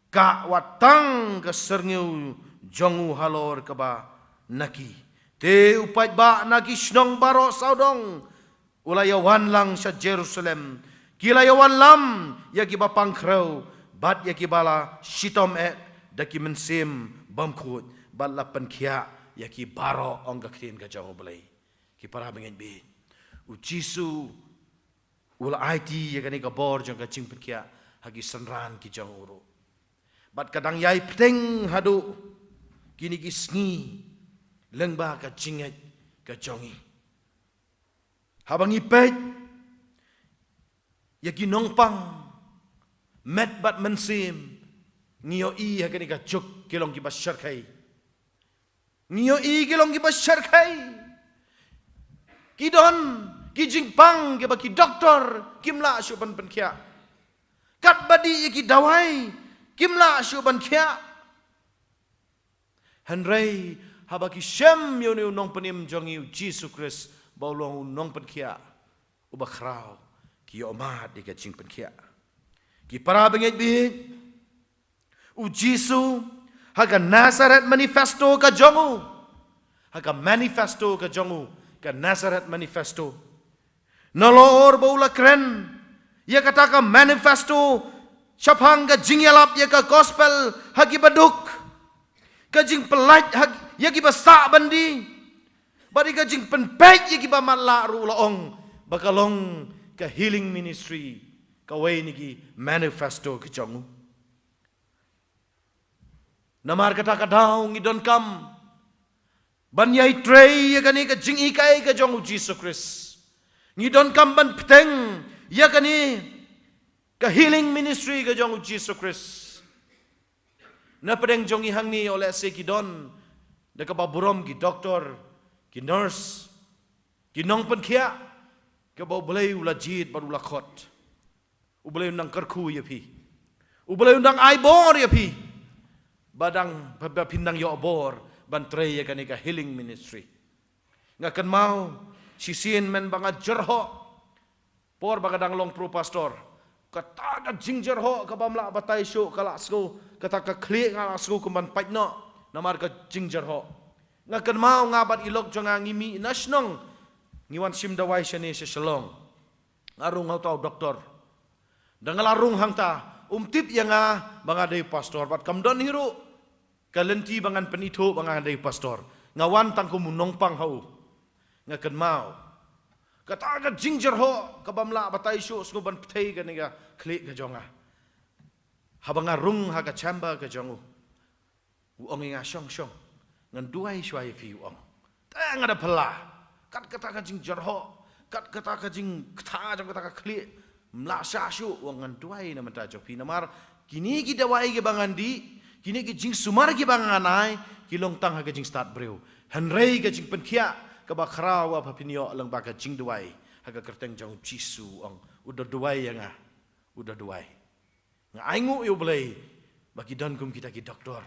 kah wat tang ka syrngiew jong u halor kaba na ki. Te u paidbah na ki shnong baroh sawdong u la ïawan lang sha Jerusalem. Ki la ïawan lam ïa kiba pang khrew bad ïa kiba la shitom eh da ki mynsiem bymkhuid, bad la pynkhiah ïa ki baroh, ong ka ktien ka jong U Blei. Ki para bangeit bit, U Jisu u la aiti ïa kane ka bor jong ka jingpynkhiah ha ki synran ki jong u ruh. Bad ka dang ïai bteng haduh kine ki sngi lyngba ka jingngeit ka jong ngi. Haba ngi peit ïa ki nongpang met bad mynsiem, ngi ïohi ha kane ka juk ki long kiba shyrkhei. Ngi ïohi ki long kiba shyrkhei. Ki don ki jingpang kiba ki doktor kim lah shuh ban pynkhiah. Katba dih ïa ki dawai kim lah shuh ban khiah. Hynrei haba ki shem ïa une u nongpynim jong ngi, U Jisu Khrist, ba u long u nongpynkhiah uba khraw, ki ïohmad ïa ka jingpynkhiah. Ki para bangeit bit, U Jisu, ha ka Nazareth Manifesto ka jong u, ha ka manifesto ka jong u, ka Nazareth Manifesto, nalor ba u la kren ïa kata ka manifesto shaphang ka jingïalap ïa ka gospel ha kiba duk, ka jingpyllait ha ïa kiba sah byndi, bad ïa ka jingpynpeit ïa kiba matlah ruh, u la ong ba ka long ka healing ministry, kawei na ki manifesto ka jong u. Namar kata ka daw ngi donkam ban ïai trei ïa kane ka jinghikai ka jong U Jisu Khrist. Ngi donkam ban bteng ïa kane ka healing ministry ka jong U Jisu Khrist. Na pdeng jong ngi hangne, lehse ki don da kaba burom ki doktor, ki nurse, ki nongpynkhiah, kiba U Blei u la jied bad u la khot. U Blei u nang kyrkhu ïa phi. U Blei u nang ai bor ïa phi, ba dang, ba, ba phin nang ïoh bor ban trei ïa kane ka healing ministry. Nga kynmaw shisien mynba nga jyrhoh, por ba nga dang long pro pastor, kata ka jingjyrhoh ka bym lah batai shuh ka la sngew, kata ka khlieh nga la sngew kum ban pait noh namar ka jingjyrhoh. Nga kynmaw nga bad i lok jong nga ngi mih na shnong, ngi wan shim dawai shane sha Shillong. Nga rung ha uta u doktor. Da nga la rung hangta, um tip ïa nga ba nga dei pastor, bad kam don hi ruh ka lynti ba ngan pynithuh ba nga dei pastor. Nga wan tang kum u nongpang ha u. Nga kynmaw kata ka jingjyrhoh ka bym lah batai shuh, sngew ban pynthei kane ka khlieh ka jong nga. Haba nga rung ha ka chamber ka jong u, u ong ïa nga, "Shong, shong, ngan duwai shuwa ïa phi," u ong. Eh, nga da phylla. Kat kata ka jingjyrhoh, kat kata ka jingkta jong kata ka khlieh, ym lah shah shuh. U ong ngan duwai na bynta jong phi. Namar kine ki dawai kiba ngan dih, kine ki jingsumar kiba ngan ai, ki long tang ha ka jingstad briew. Hynrei ka jingpynkhiah kaba khraw ba phin ïoh lyngba ka jingduwai ha ka kyrteng jong u Jisu, u ong, u da duwai ïa nga. U da duwai. Nga ainguh ïa U Blei ba ki don kum kita ki doktor.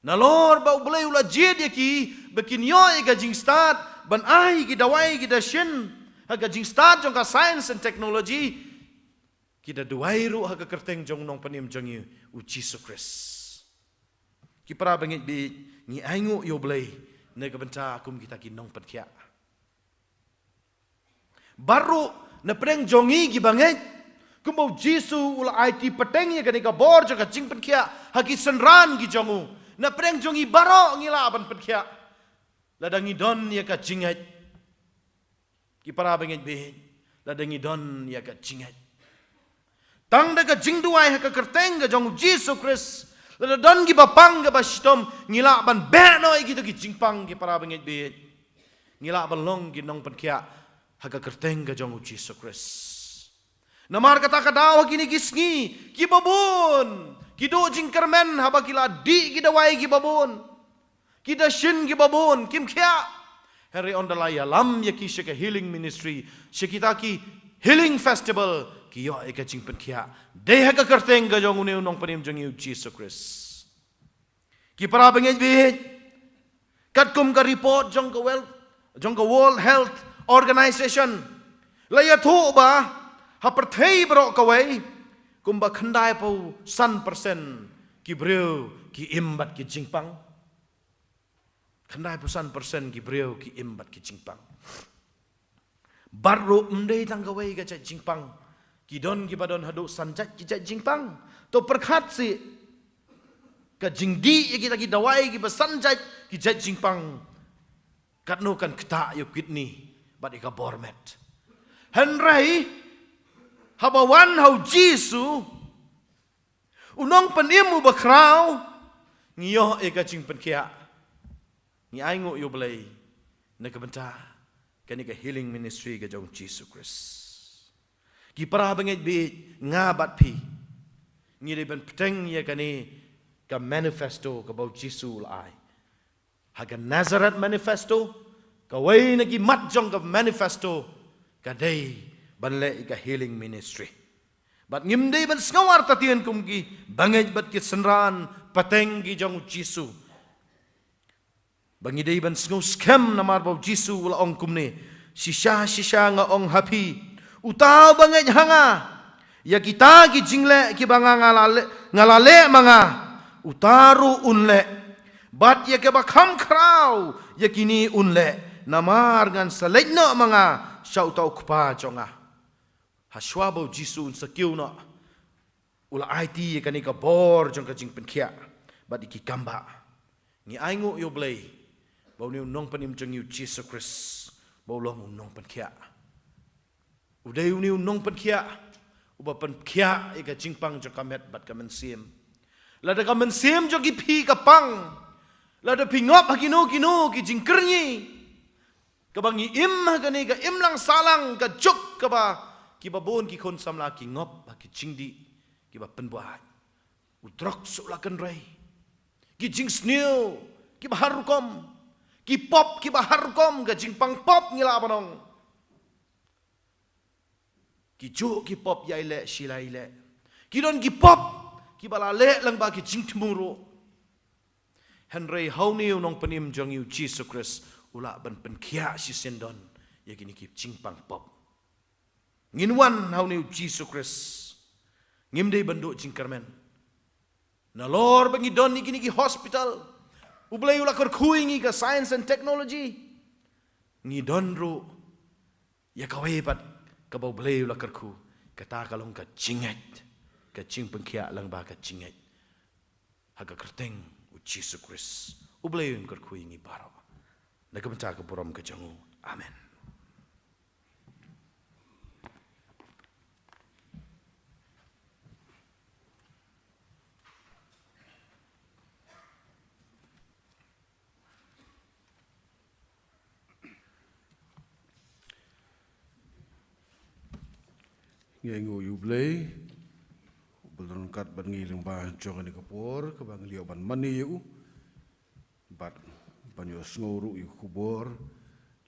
Nalor ba U Blei u la jied ïa ki ba kin ïoh ïa ka jingstad ban ai ki dawai, ki dashin ha ka jingstad jong ka science and technology, ki da duwai ruh ha ka kyrteng jong u Nongpynim jong ngi, u Jisu Khrist. Ki para bangeit baieit, ngi ainguh ïa U Blei na ka bynta kum kita ki nongpynkhiah. Bad ruh na pdeng jong ngi ki bangeit, kumba u Jisu u la aiti pateng ïa kane ka bor jong ka jingpynkhiah ha ki synran ki jong u, na pdeng jong ngi baroh ngi lah ban pynkhiah lada ngi don ïa ka jingngeit. Ki para bangeit baieit, lada ngi don ïa ka jingngeit, tang da ka jingduwai ha ka kyrteng ka jong u Jisu Khrist, lada don kiba pang kaba shitom, ngi lah ban beh noh ïa kito ki jingpang, ki para bangeit baieit. Ngi lah ban long ki nongpynkhiah ha ka kyrteng ka jong u Jisu Khrist. Namar kata ka daw ha kine ki sngi, kiba bun ki duh jingkyrmen haba ki la dih ki dawai kiba bun, ki dashin kiba bun, kim khiah. Hynrei ynda la ïalam ïa ki sha ka healing ministry, sha kita ki healing festival, ki ïoh ïa ka jingpynkhiah dei ha ka kyrteng ka jong une u Nongpynim jong ngi, u Jisu Khrist. Ki para bangeit baieit, katkum ka report jong ka World, jong ka World Health Organization, la ïathuh ba ha pyrthei baroh kawei, kumba khyndaiphew san percent ki briew ki im bad ki jingpang. Khyndaiphew san percent ki briew ki im bad ki jingpang. Bad ruh ym dei tang kawei ka jait jingpang, ki don kiba don haduh san jait ki jait jingpang. To pyrkhat seh, ka jingdih ïa kita ki dawai kiba san jait ki jait jingpang, katno kan ktah ïa u kidney bad ïa ka bor met. Hynrei haba wan ha u Jisu, u Nongpynim uba khraw, ngi ïoh ïa ka jingpynkhiah. Ngi ainguh ïa U Blei na ka bynta kane ka healing ministry ka jong u Jisu Khrist. Ki para bangeit baieit, nga bad phi ngi dei ban bteng ïa kane ka manifesto kaba u Jisu u la ai. Ha ka Nazareth Manifesto, kawei na ki mat jong ka manifesto ka dei ban leh ïa ka healing ministry. Bad ngim dei ban sngew artatien kum ki bangeit bad ki synran pateng ki jong u Jisu, ba ngi dei ban sngew skhem, namar ba u Jisu u la ong kumne: Shisha shisha nga ong ha phi, uta uba ngeit ha nga, ïa kita ki jingleh kiba nga, nga la leh, nga la leh ma nga, uta ruh un leh. Bad ïa kaba kham khraw ïa kine un leh, namar ngan sa leit noh ma nga sha uta u Kpa jong nga. Hashwa ba u Jisu un sa kiew noh, u la aiti ïa kane ka bor jong ka jingpynkhiah bad ïa ki kambah. Ngi ainguh ïa U Blei ba une u Nongpynim jong ngi, u Jisu Khrist, ba u long u Nongpynkhiah. U dei une u Nongpynkhiah uba pynkhiah ïa ka jingpang jong ka met bad ka mynsiem. Lada ka mynsiem jong ki phi ka pang, lada phi ngop ha kino kino ki jingkyrñi, kaba ngi im ha kane ka imlang sahlang ka juk kaba kiba bun ki khun samla ki ngop ha ki jingdih kiba pynbuaid. U drugs u la kynrei, ki jingsniew kiba har rukom, ki pop kiba har rukom, ka jingpang pop ngi lah ban ong. Ki juh ki pop ïai leh shi lai leh. Ki don ki pop kiba la leh lyngba ki jingthmu ruh. Hynrei ha une u Nongpynim jong ngi, u Jisu Khrist, u lah ban pynkhiah shisien don ïa kine ki jingpang pop. Ngin wan ha une u Jisu Khrist, ngim dei ban duh jingkyrmen. Nalor ba ngi don ïa kine ki hospital, U Blei u la kyrkhu ïa ngi, ka science and technology, ngi don ruh ïa kawei pat kaba U Blei u la kyrkhu, kata ka long ka jingngeit, ka jingpynkhiah lyngba ka jingngeit ha ka kyrteng u Jisu Khrist. U Blei un kyrkhu ïa ngi baroh na ka bynta ka burom ka jong u. Amen. Ïa ngi ïa U Blei, uba la don kat bad ngi lyngba jong kane ka por, kaba ngi la ïoh ban mane ïa u. Bad ban ïohsngew ruh ïa u khubor,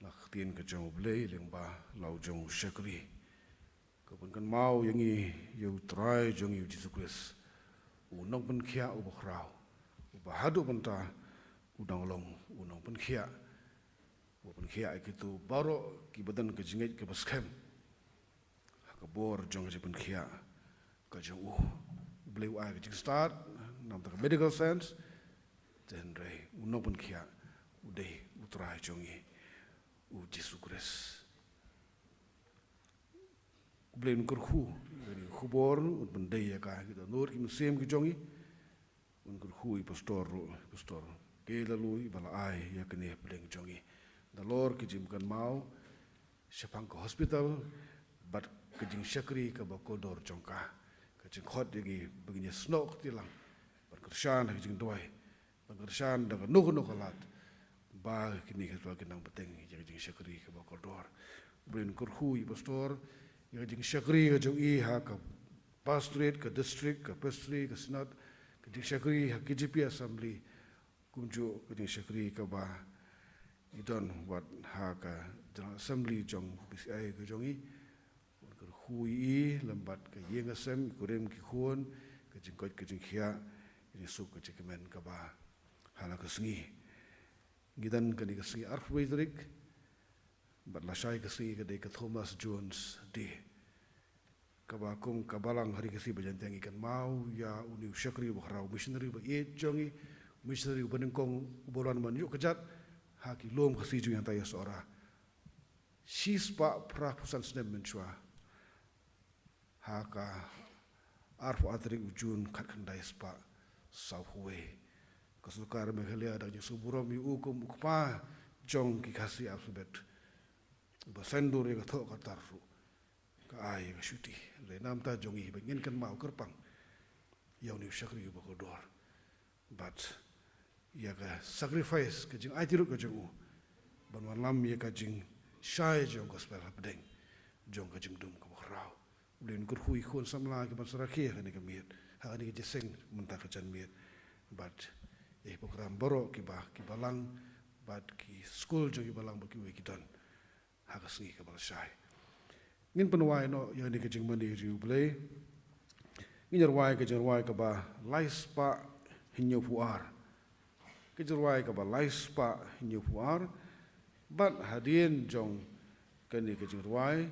na ka ktien ka jong U Blei, lyngba la u jong u shakri. Ka pynkynmaw ïa ngi, ïa U Trai jong ngi U Jisu Khrist. U nongpynkhiah uba khraw. Uba haduh mynta, u dang long, u nongpynkhiah. Uba pynkhiah ïa kito baroh, kiba don ka jingngeit kaba skhem. Ha ka bor jong ka jingpynkhiah ka jong u. U Blei u ai ka jingstad, namar ka medical sense, te hynrei u nongpynkhiah, u dei U Trai jong ngi, U Jisu Khrist. U Blei un kyrkhu, ïa kane ka khubor, un pyndei ïa ka, kita nud ki mynsiem ki jong ngi, un kyrkhu ïa i pastor ruh, pastor. Ke la lui, ba la ai, ïa kane pdeng jong ngi. Nalor ki jingpynkynmaw, shaphang ka hospital, bad ka jingshakri kaba kordor jong ka. Ka jingkhot ïa ngi, ba ngin ïa snoh kti lang. Ban kyrshan ha ka jingduwai. Ban kyrshan da kano kano ka lad. Ba kine ki shuwa ki nang bteng ïa ka jingshakri kaba kordor. U Blei un kyrkhu ïa i pastor, ïa ka jingshakri ka jong i ha ka pastorate, ka district, ka presbytery, ka synod, ka jingshakri ha K J P assembly, kumjuh ka jingshakri kaba i don wat ha ka General Assembly jong B C I ka jong i. Un kyrkhu ïa i, lem bad ka ïing ka sem, i kurim ki khun, ka jingkoit ka jingkhiah, ka jingsuk ka jingkmen kaba ha la ka sngi. Ngi don kane ka sngi arphew wei tarik, bad lashai ka sngi ka dei ka Thomas Jones Day. Kaba kum ka balang ha ri Khasi Bajan te ngi kynmaw ïa une u shakri uba khraw, missionary uba ïeit jong ngi, missionary uba nyngkong uba wan ban ïuh kjat ha ki lum Khasi jong ngi hangta ïa Sohra. Shispah phra phew san snem mynshuwa. Ha ka arphew ar tarik u Jun khatkhyndai spah sawphew wei. Ka sorkar Meghalaya da ka jingsngewburom ïa u kum u kpa jong ki Khasi alphabet. Uba sngewdur ïa ka thoh ka tar ruh. Ka ai ïa ka shuti. Hynrei namar jong ngi ba ngin kynmaw kyrpang ïa une u shakri uba kordor. Bad ïa ka sacrifice, ka jingaiti lut ka jong u ban wanlam ïa ka jingshai jong ka gospel hapdeng jong ka jingdum kaba khraw. U Blei un kyrkhu ïa ki khun samla kiban sa rakhe ha kane ka miet, ha kane ka jingïaseng mynta ka janmiet. Bad ïa ki program baroh kiba, ki balang, bad ki skul jong ki balang bad kiwei ki don ha ka sngi kaba lashai. Ngin pynrwai noh ïa kane ka jingmane jong U Blei. Ngin rwai ka jingrwai kaba lai spah hynñiewphew ar. Ka jingrwai kaba lai spah hynñiewphew ar. Bad hadien jong kane ka jingrwai,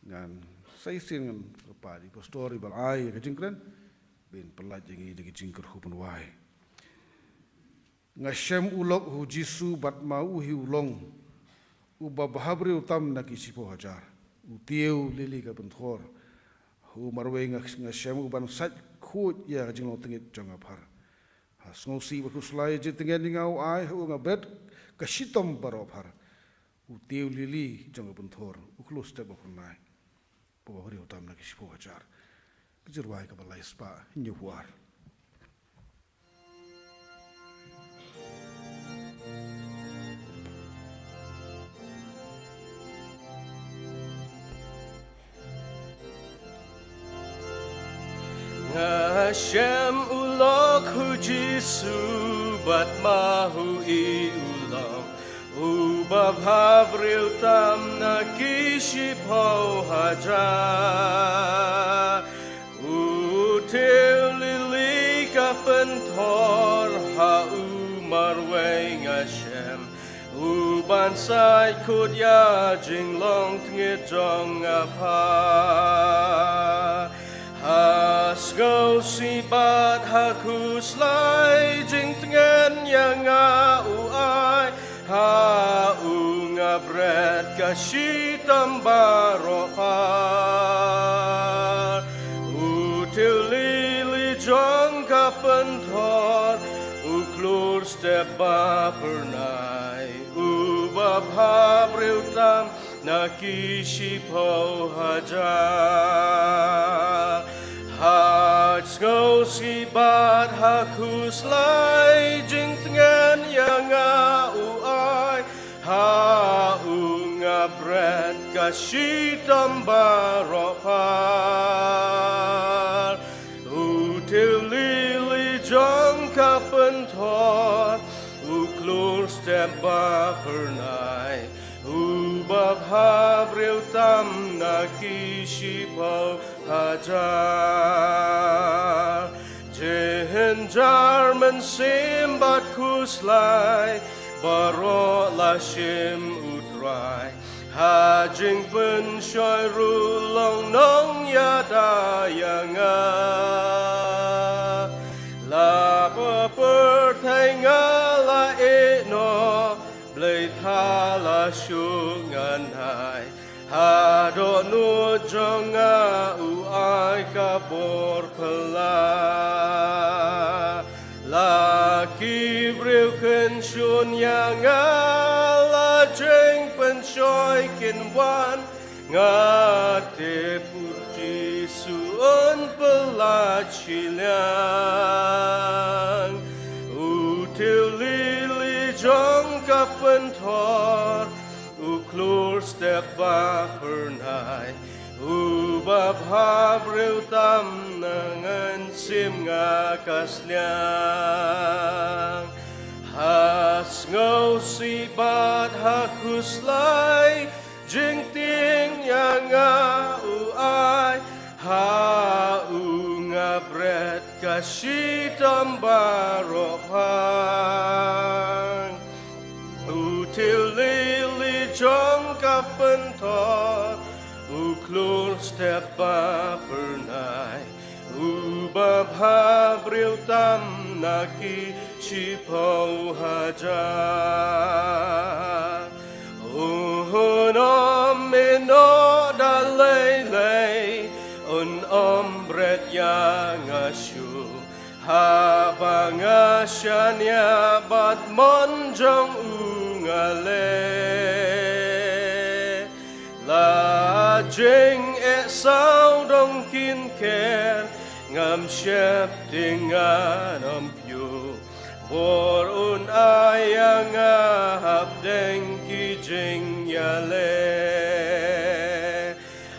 ngan sa shisien ngan kyrpad ïa i pastor iba la ai ïa ka jingkren ban pyllait ïa ngi da ka jingkyrkhu pynrwai. Nga shem u lok ha U Jisu bad ma u hi u long, uba bhabriew tam na ki shiphew hajar, u tiew lili ka pynthor. Ha u marwei nga, nga shem u ban sait khuid ïa ka jinglong tyngit jong nga phar. Ha sngewsih bad khuslai jingtngen ïa nga u ai, ha u nga bret ka shitom baroh phar. U tiew lili jong ka pynthor, u khlur step ba phyrnai. Uba bhabriew tam na ki shiphew hajar. Ka jingrwai kaba lai spah hynñiewphew ar. Nga shem u lok ha U Jisu bad ma u hi u long, uba bhabriew tam na ki shiphew hajar. U tiew lili ka pynthor, ha u marwei nga shem u ban sait khuid ïa ka jinglong tyngit jong nga phar. Ha sngewsih bad ha khuslai jingtngen ïa nga u ai, ha u nga bret ka shitom baroh phar. U tiew lili jong ka pynthor, u khlur step ba phyrnai, uba bhabriew tam na ki shiphew hajar. Ha sngewsih bad ha khuslai jingtngen ïa nga u ai, ha u nga bret Ka shitom baroh pha. U tiew lili jong ka pynthor, u khlur step ba phyrnai, u babha briew tam na ki shiphew hajar. Jingjar mynsiem bad khuslai, baroh la shim u Trai. Ha jingpynshoi ruh long nongïada ïa nga. La pyrthei nga la ïehnoh, Blei thala shu ngan ai. Ha dohnud jong nga u ai ka bor phylla. La ki briew kin shun ïa nga, la jingpynshoi kin wan, nga tip u Jisu un pynlait shiliang. U tiew lili jong ka pynthor, u khlur step ba phyrnai, u babha briew tam na ngan sim nga ka sliang. Ha sngewsih bad ha khuslai, jingtieng ïa nga u ai, ha u nga bret ka shitom baroh pha. U tiew lili jong ka pynthor, u khlur step ba phyrnai, u babha briew tam na ki shiphew hajar. Un ym ïehnoh da lei lei, un ym bret ïa nga shuh, haba nga shaniah bad mon jong u nga leh. La jingeh saw dong kin ker, ngam sheptieng ngan ym phuh. Bor un ai ïa nga hapdeng ki jingïaleh.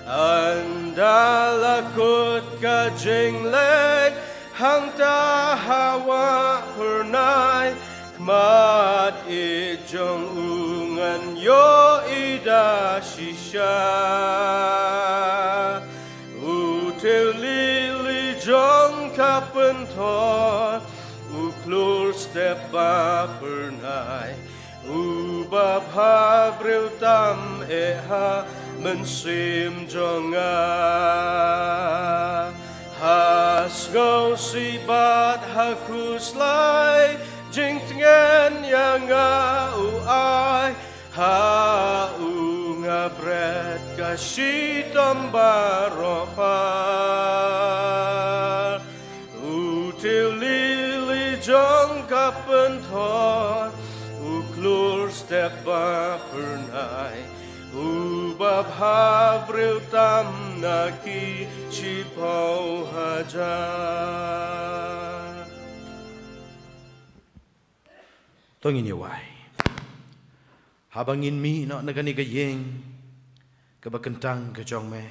Ynda la kut ka jingleh, hangta ha wah phyrnai, khmat ïeit jong u ngan ïohi da shisha. U tiew lili jong ka pynthor, u khlur step ba phyrnai, u babha briew tam eh ha mynsiem jong nga. Ha sngewsih bad ha khuslai, jingtngen ïa nga u ai, ha u nga bret ka shitom baroh pha. U tiew lili jong ka pynthor, u khlur step ba phyrnai, u babha briew tam na ki shiphew hajar. To ngin ïa wai. Haba ngin mih noh na kane ka ïing kaba kyntang ka jong me,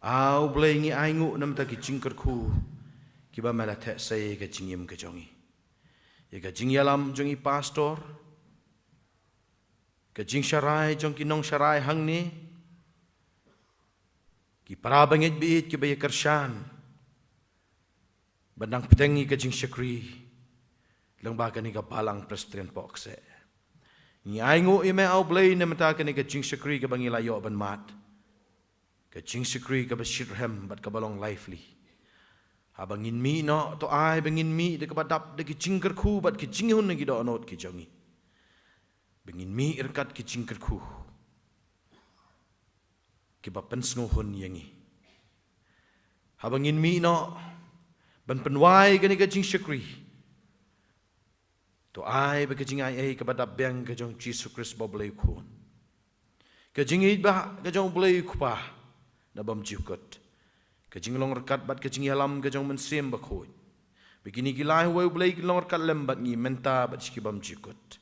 A U Blei, ngi ainguh namar ki jingkyrkhu kiba me la theh sei ïa ka jingim ka jong ngi. Ïa ka jingïalam jong i pastor, ka jingsharai jong ki nongsharai hangne, ki para bangeit baieit kiba ïa kyrshan ban nang bteng ïa ka jingshakri lyngba kane ka Balang Presbyterian Pohkseh. Ngi ainguh ïa me, A U Blei, namar kane ka jingshakri kaba ngi la ïoh ban mad, ka jingshakri kaba shitrhem bad kaba long lively. Haba ngin mih noh, to ai ba ngin mih da kaba dap da ki jingkyrkhu bad ki jinghun na ki dohnud ki jong ngi. Ba ngin mih ryngkat ki jingkyrkhu kiba pynsngewhun ïa ngi. Haba ngin mih noh ban pynwai kane ka jingshakri, to ai ba ka jingai ei kaba dap biang ka jong Jisu Khrist ba U Blei u Khun, ka jingïeit ba ka jong U Blei u Kpa na bymjukut, ka jinglong ryngkat bad ka jingïalam ka jong Mynsiem Bakhuid, ba kine ki lai uwei U Blei kin long ryngkat lem bad ngi mynta bad sha ki bymjukut.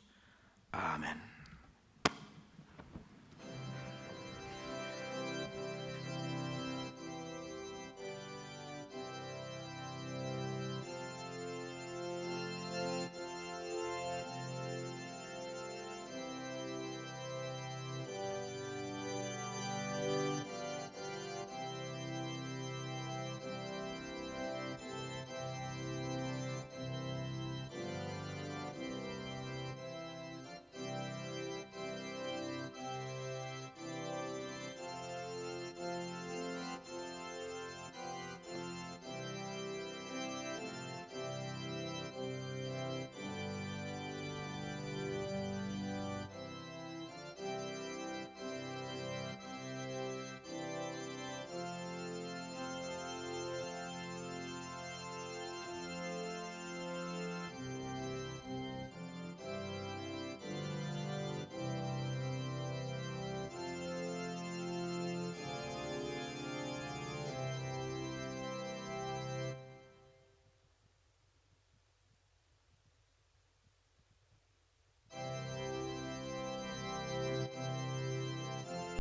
Amen.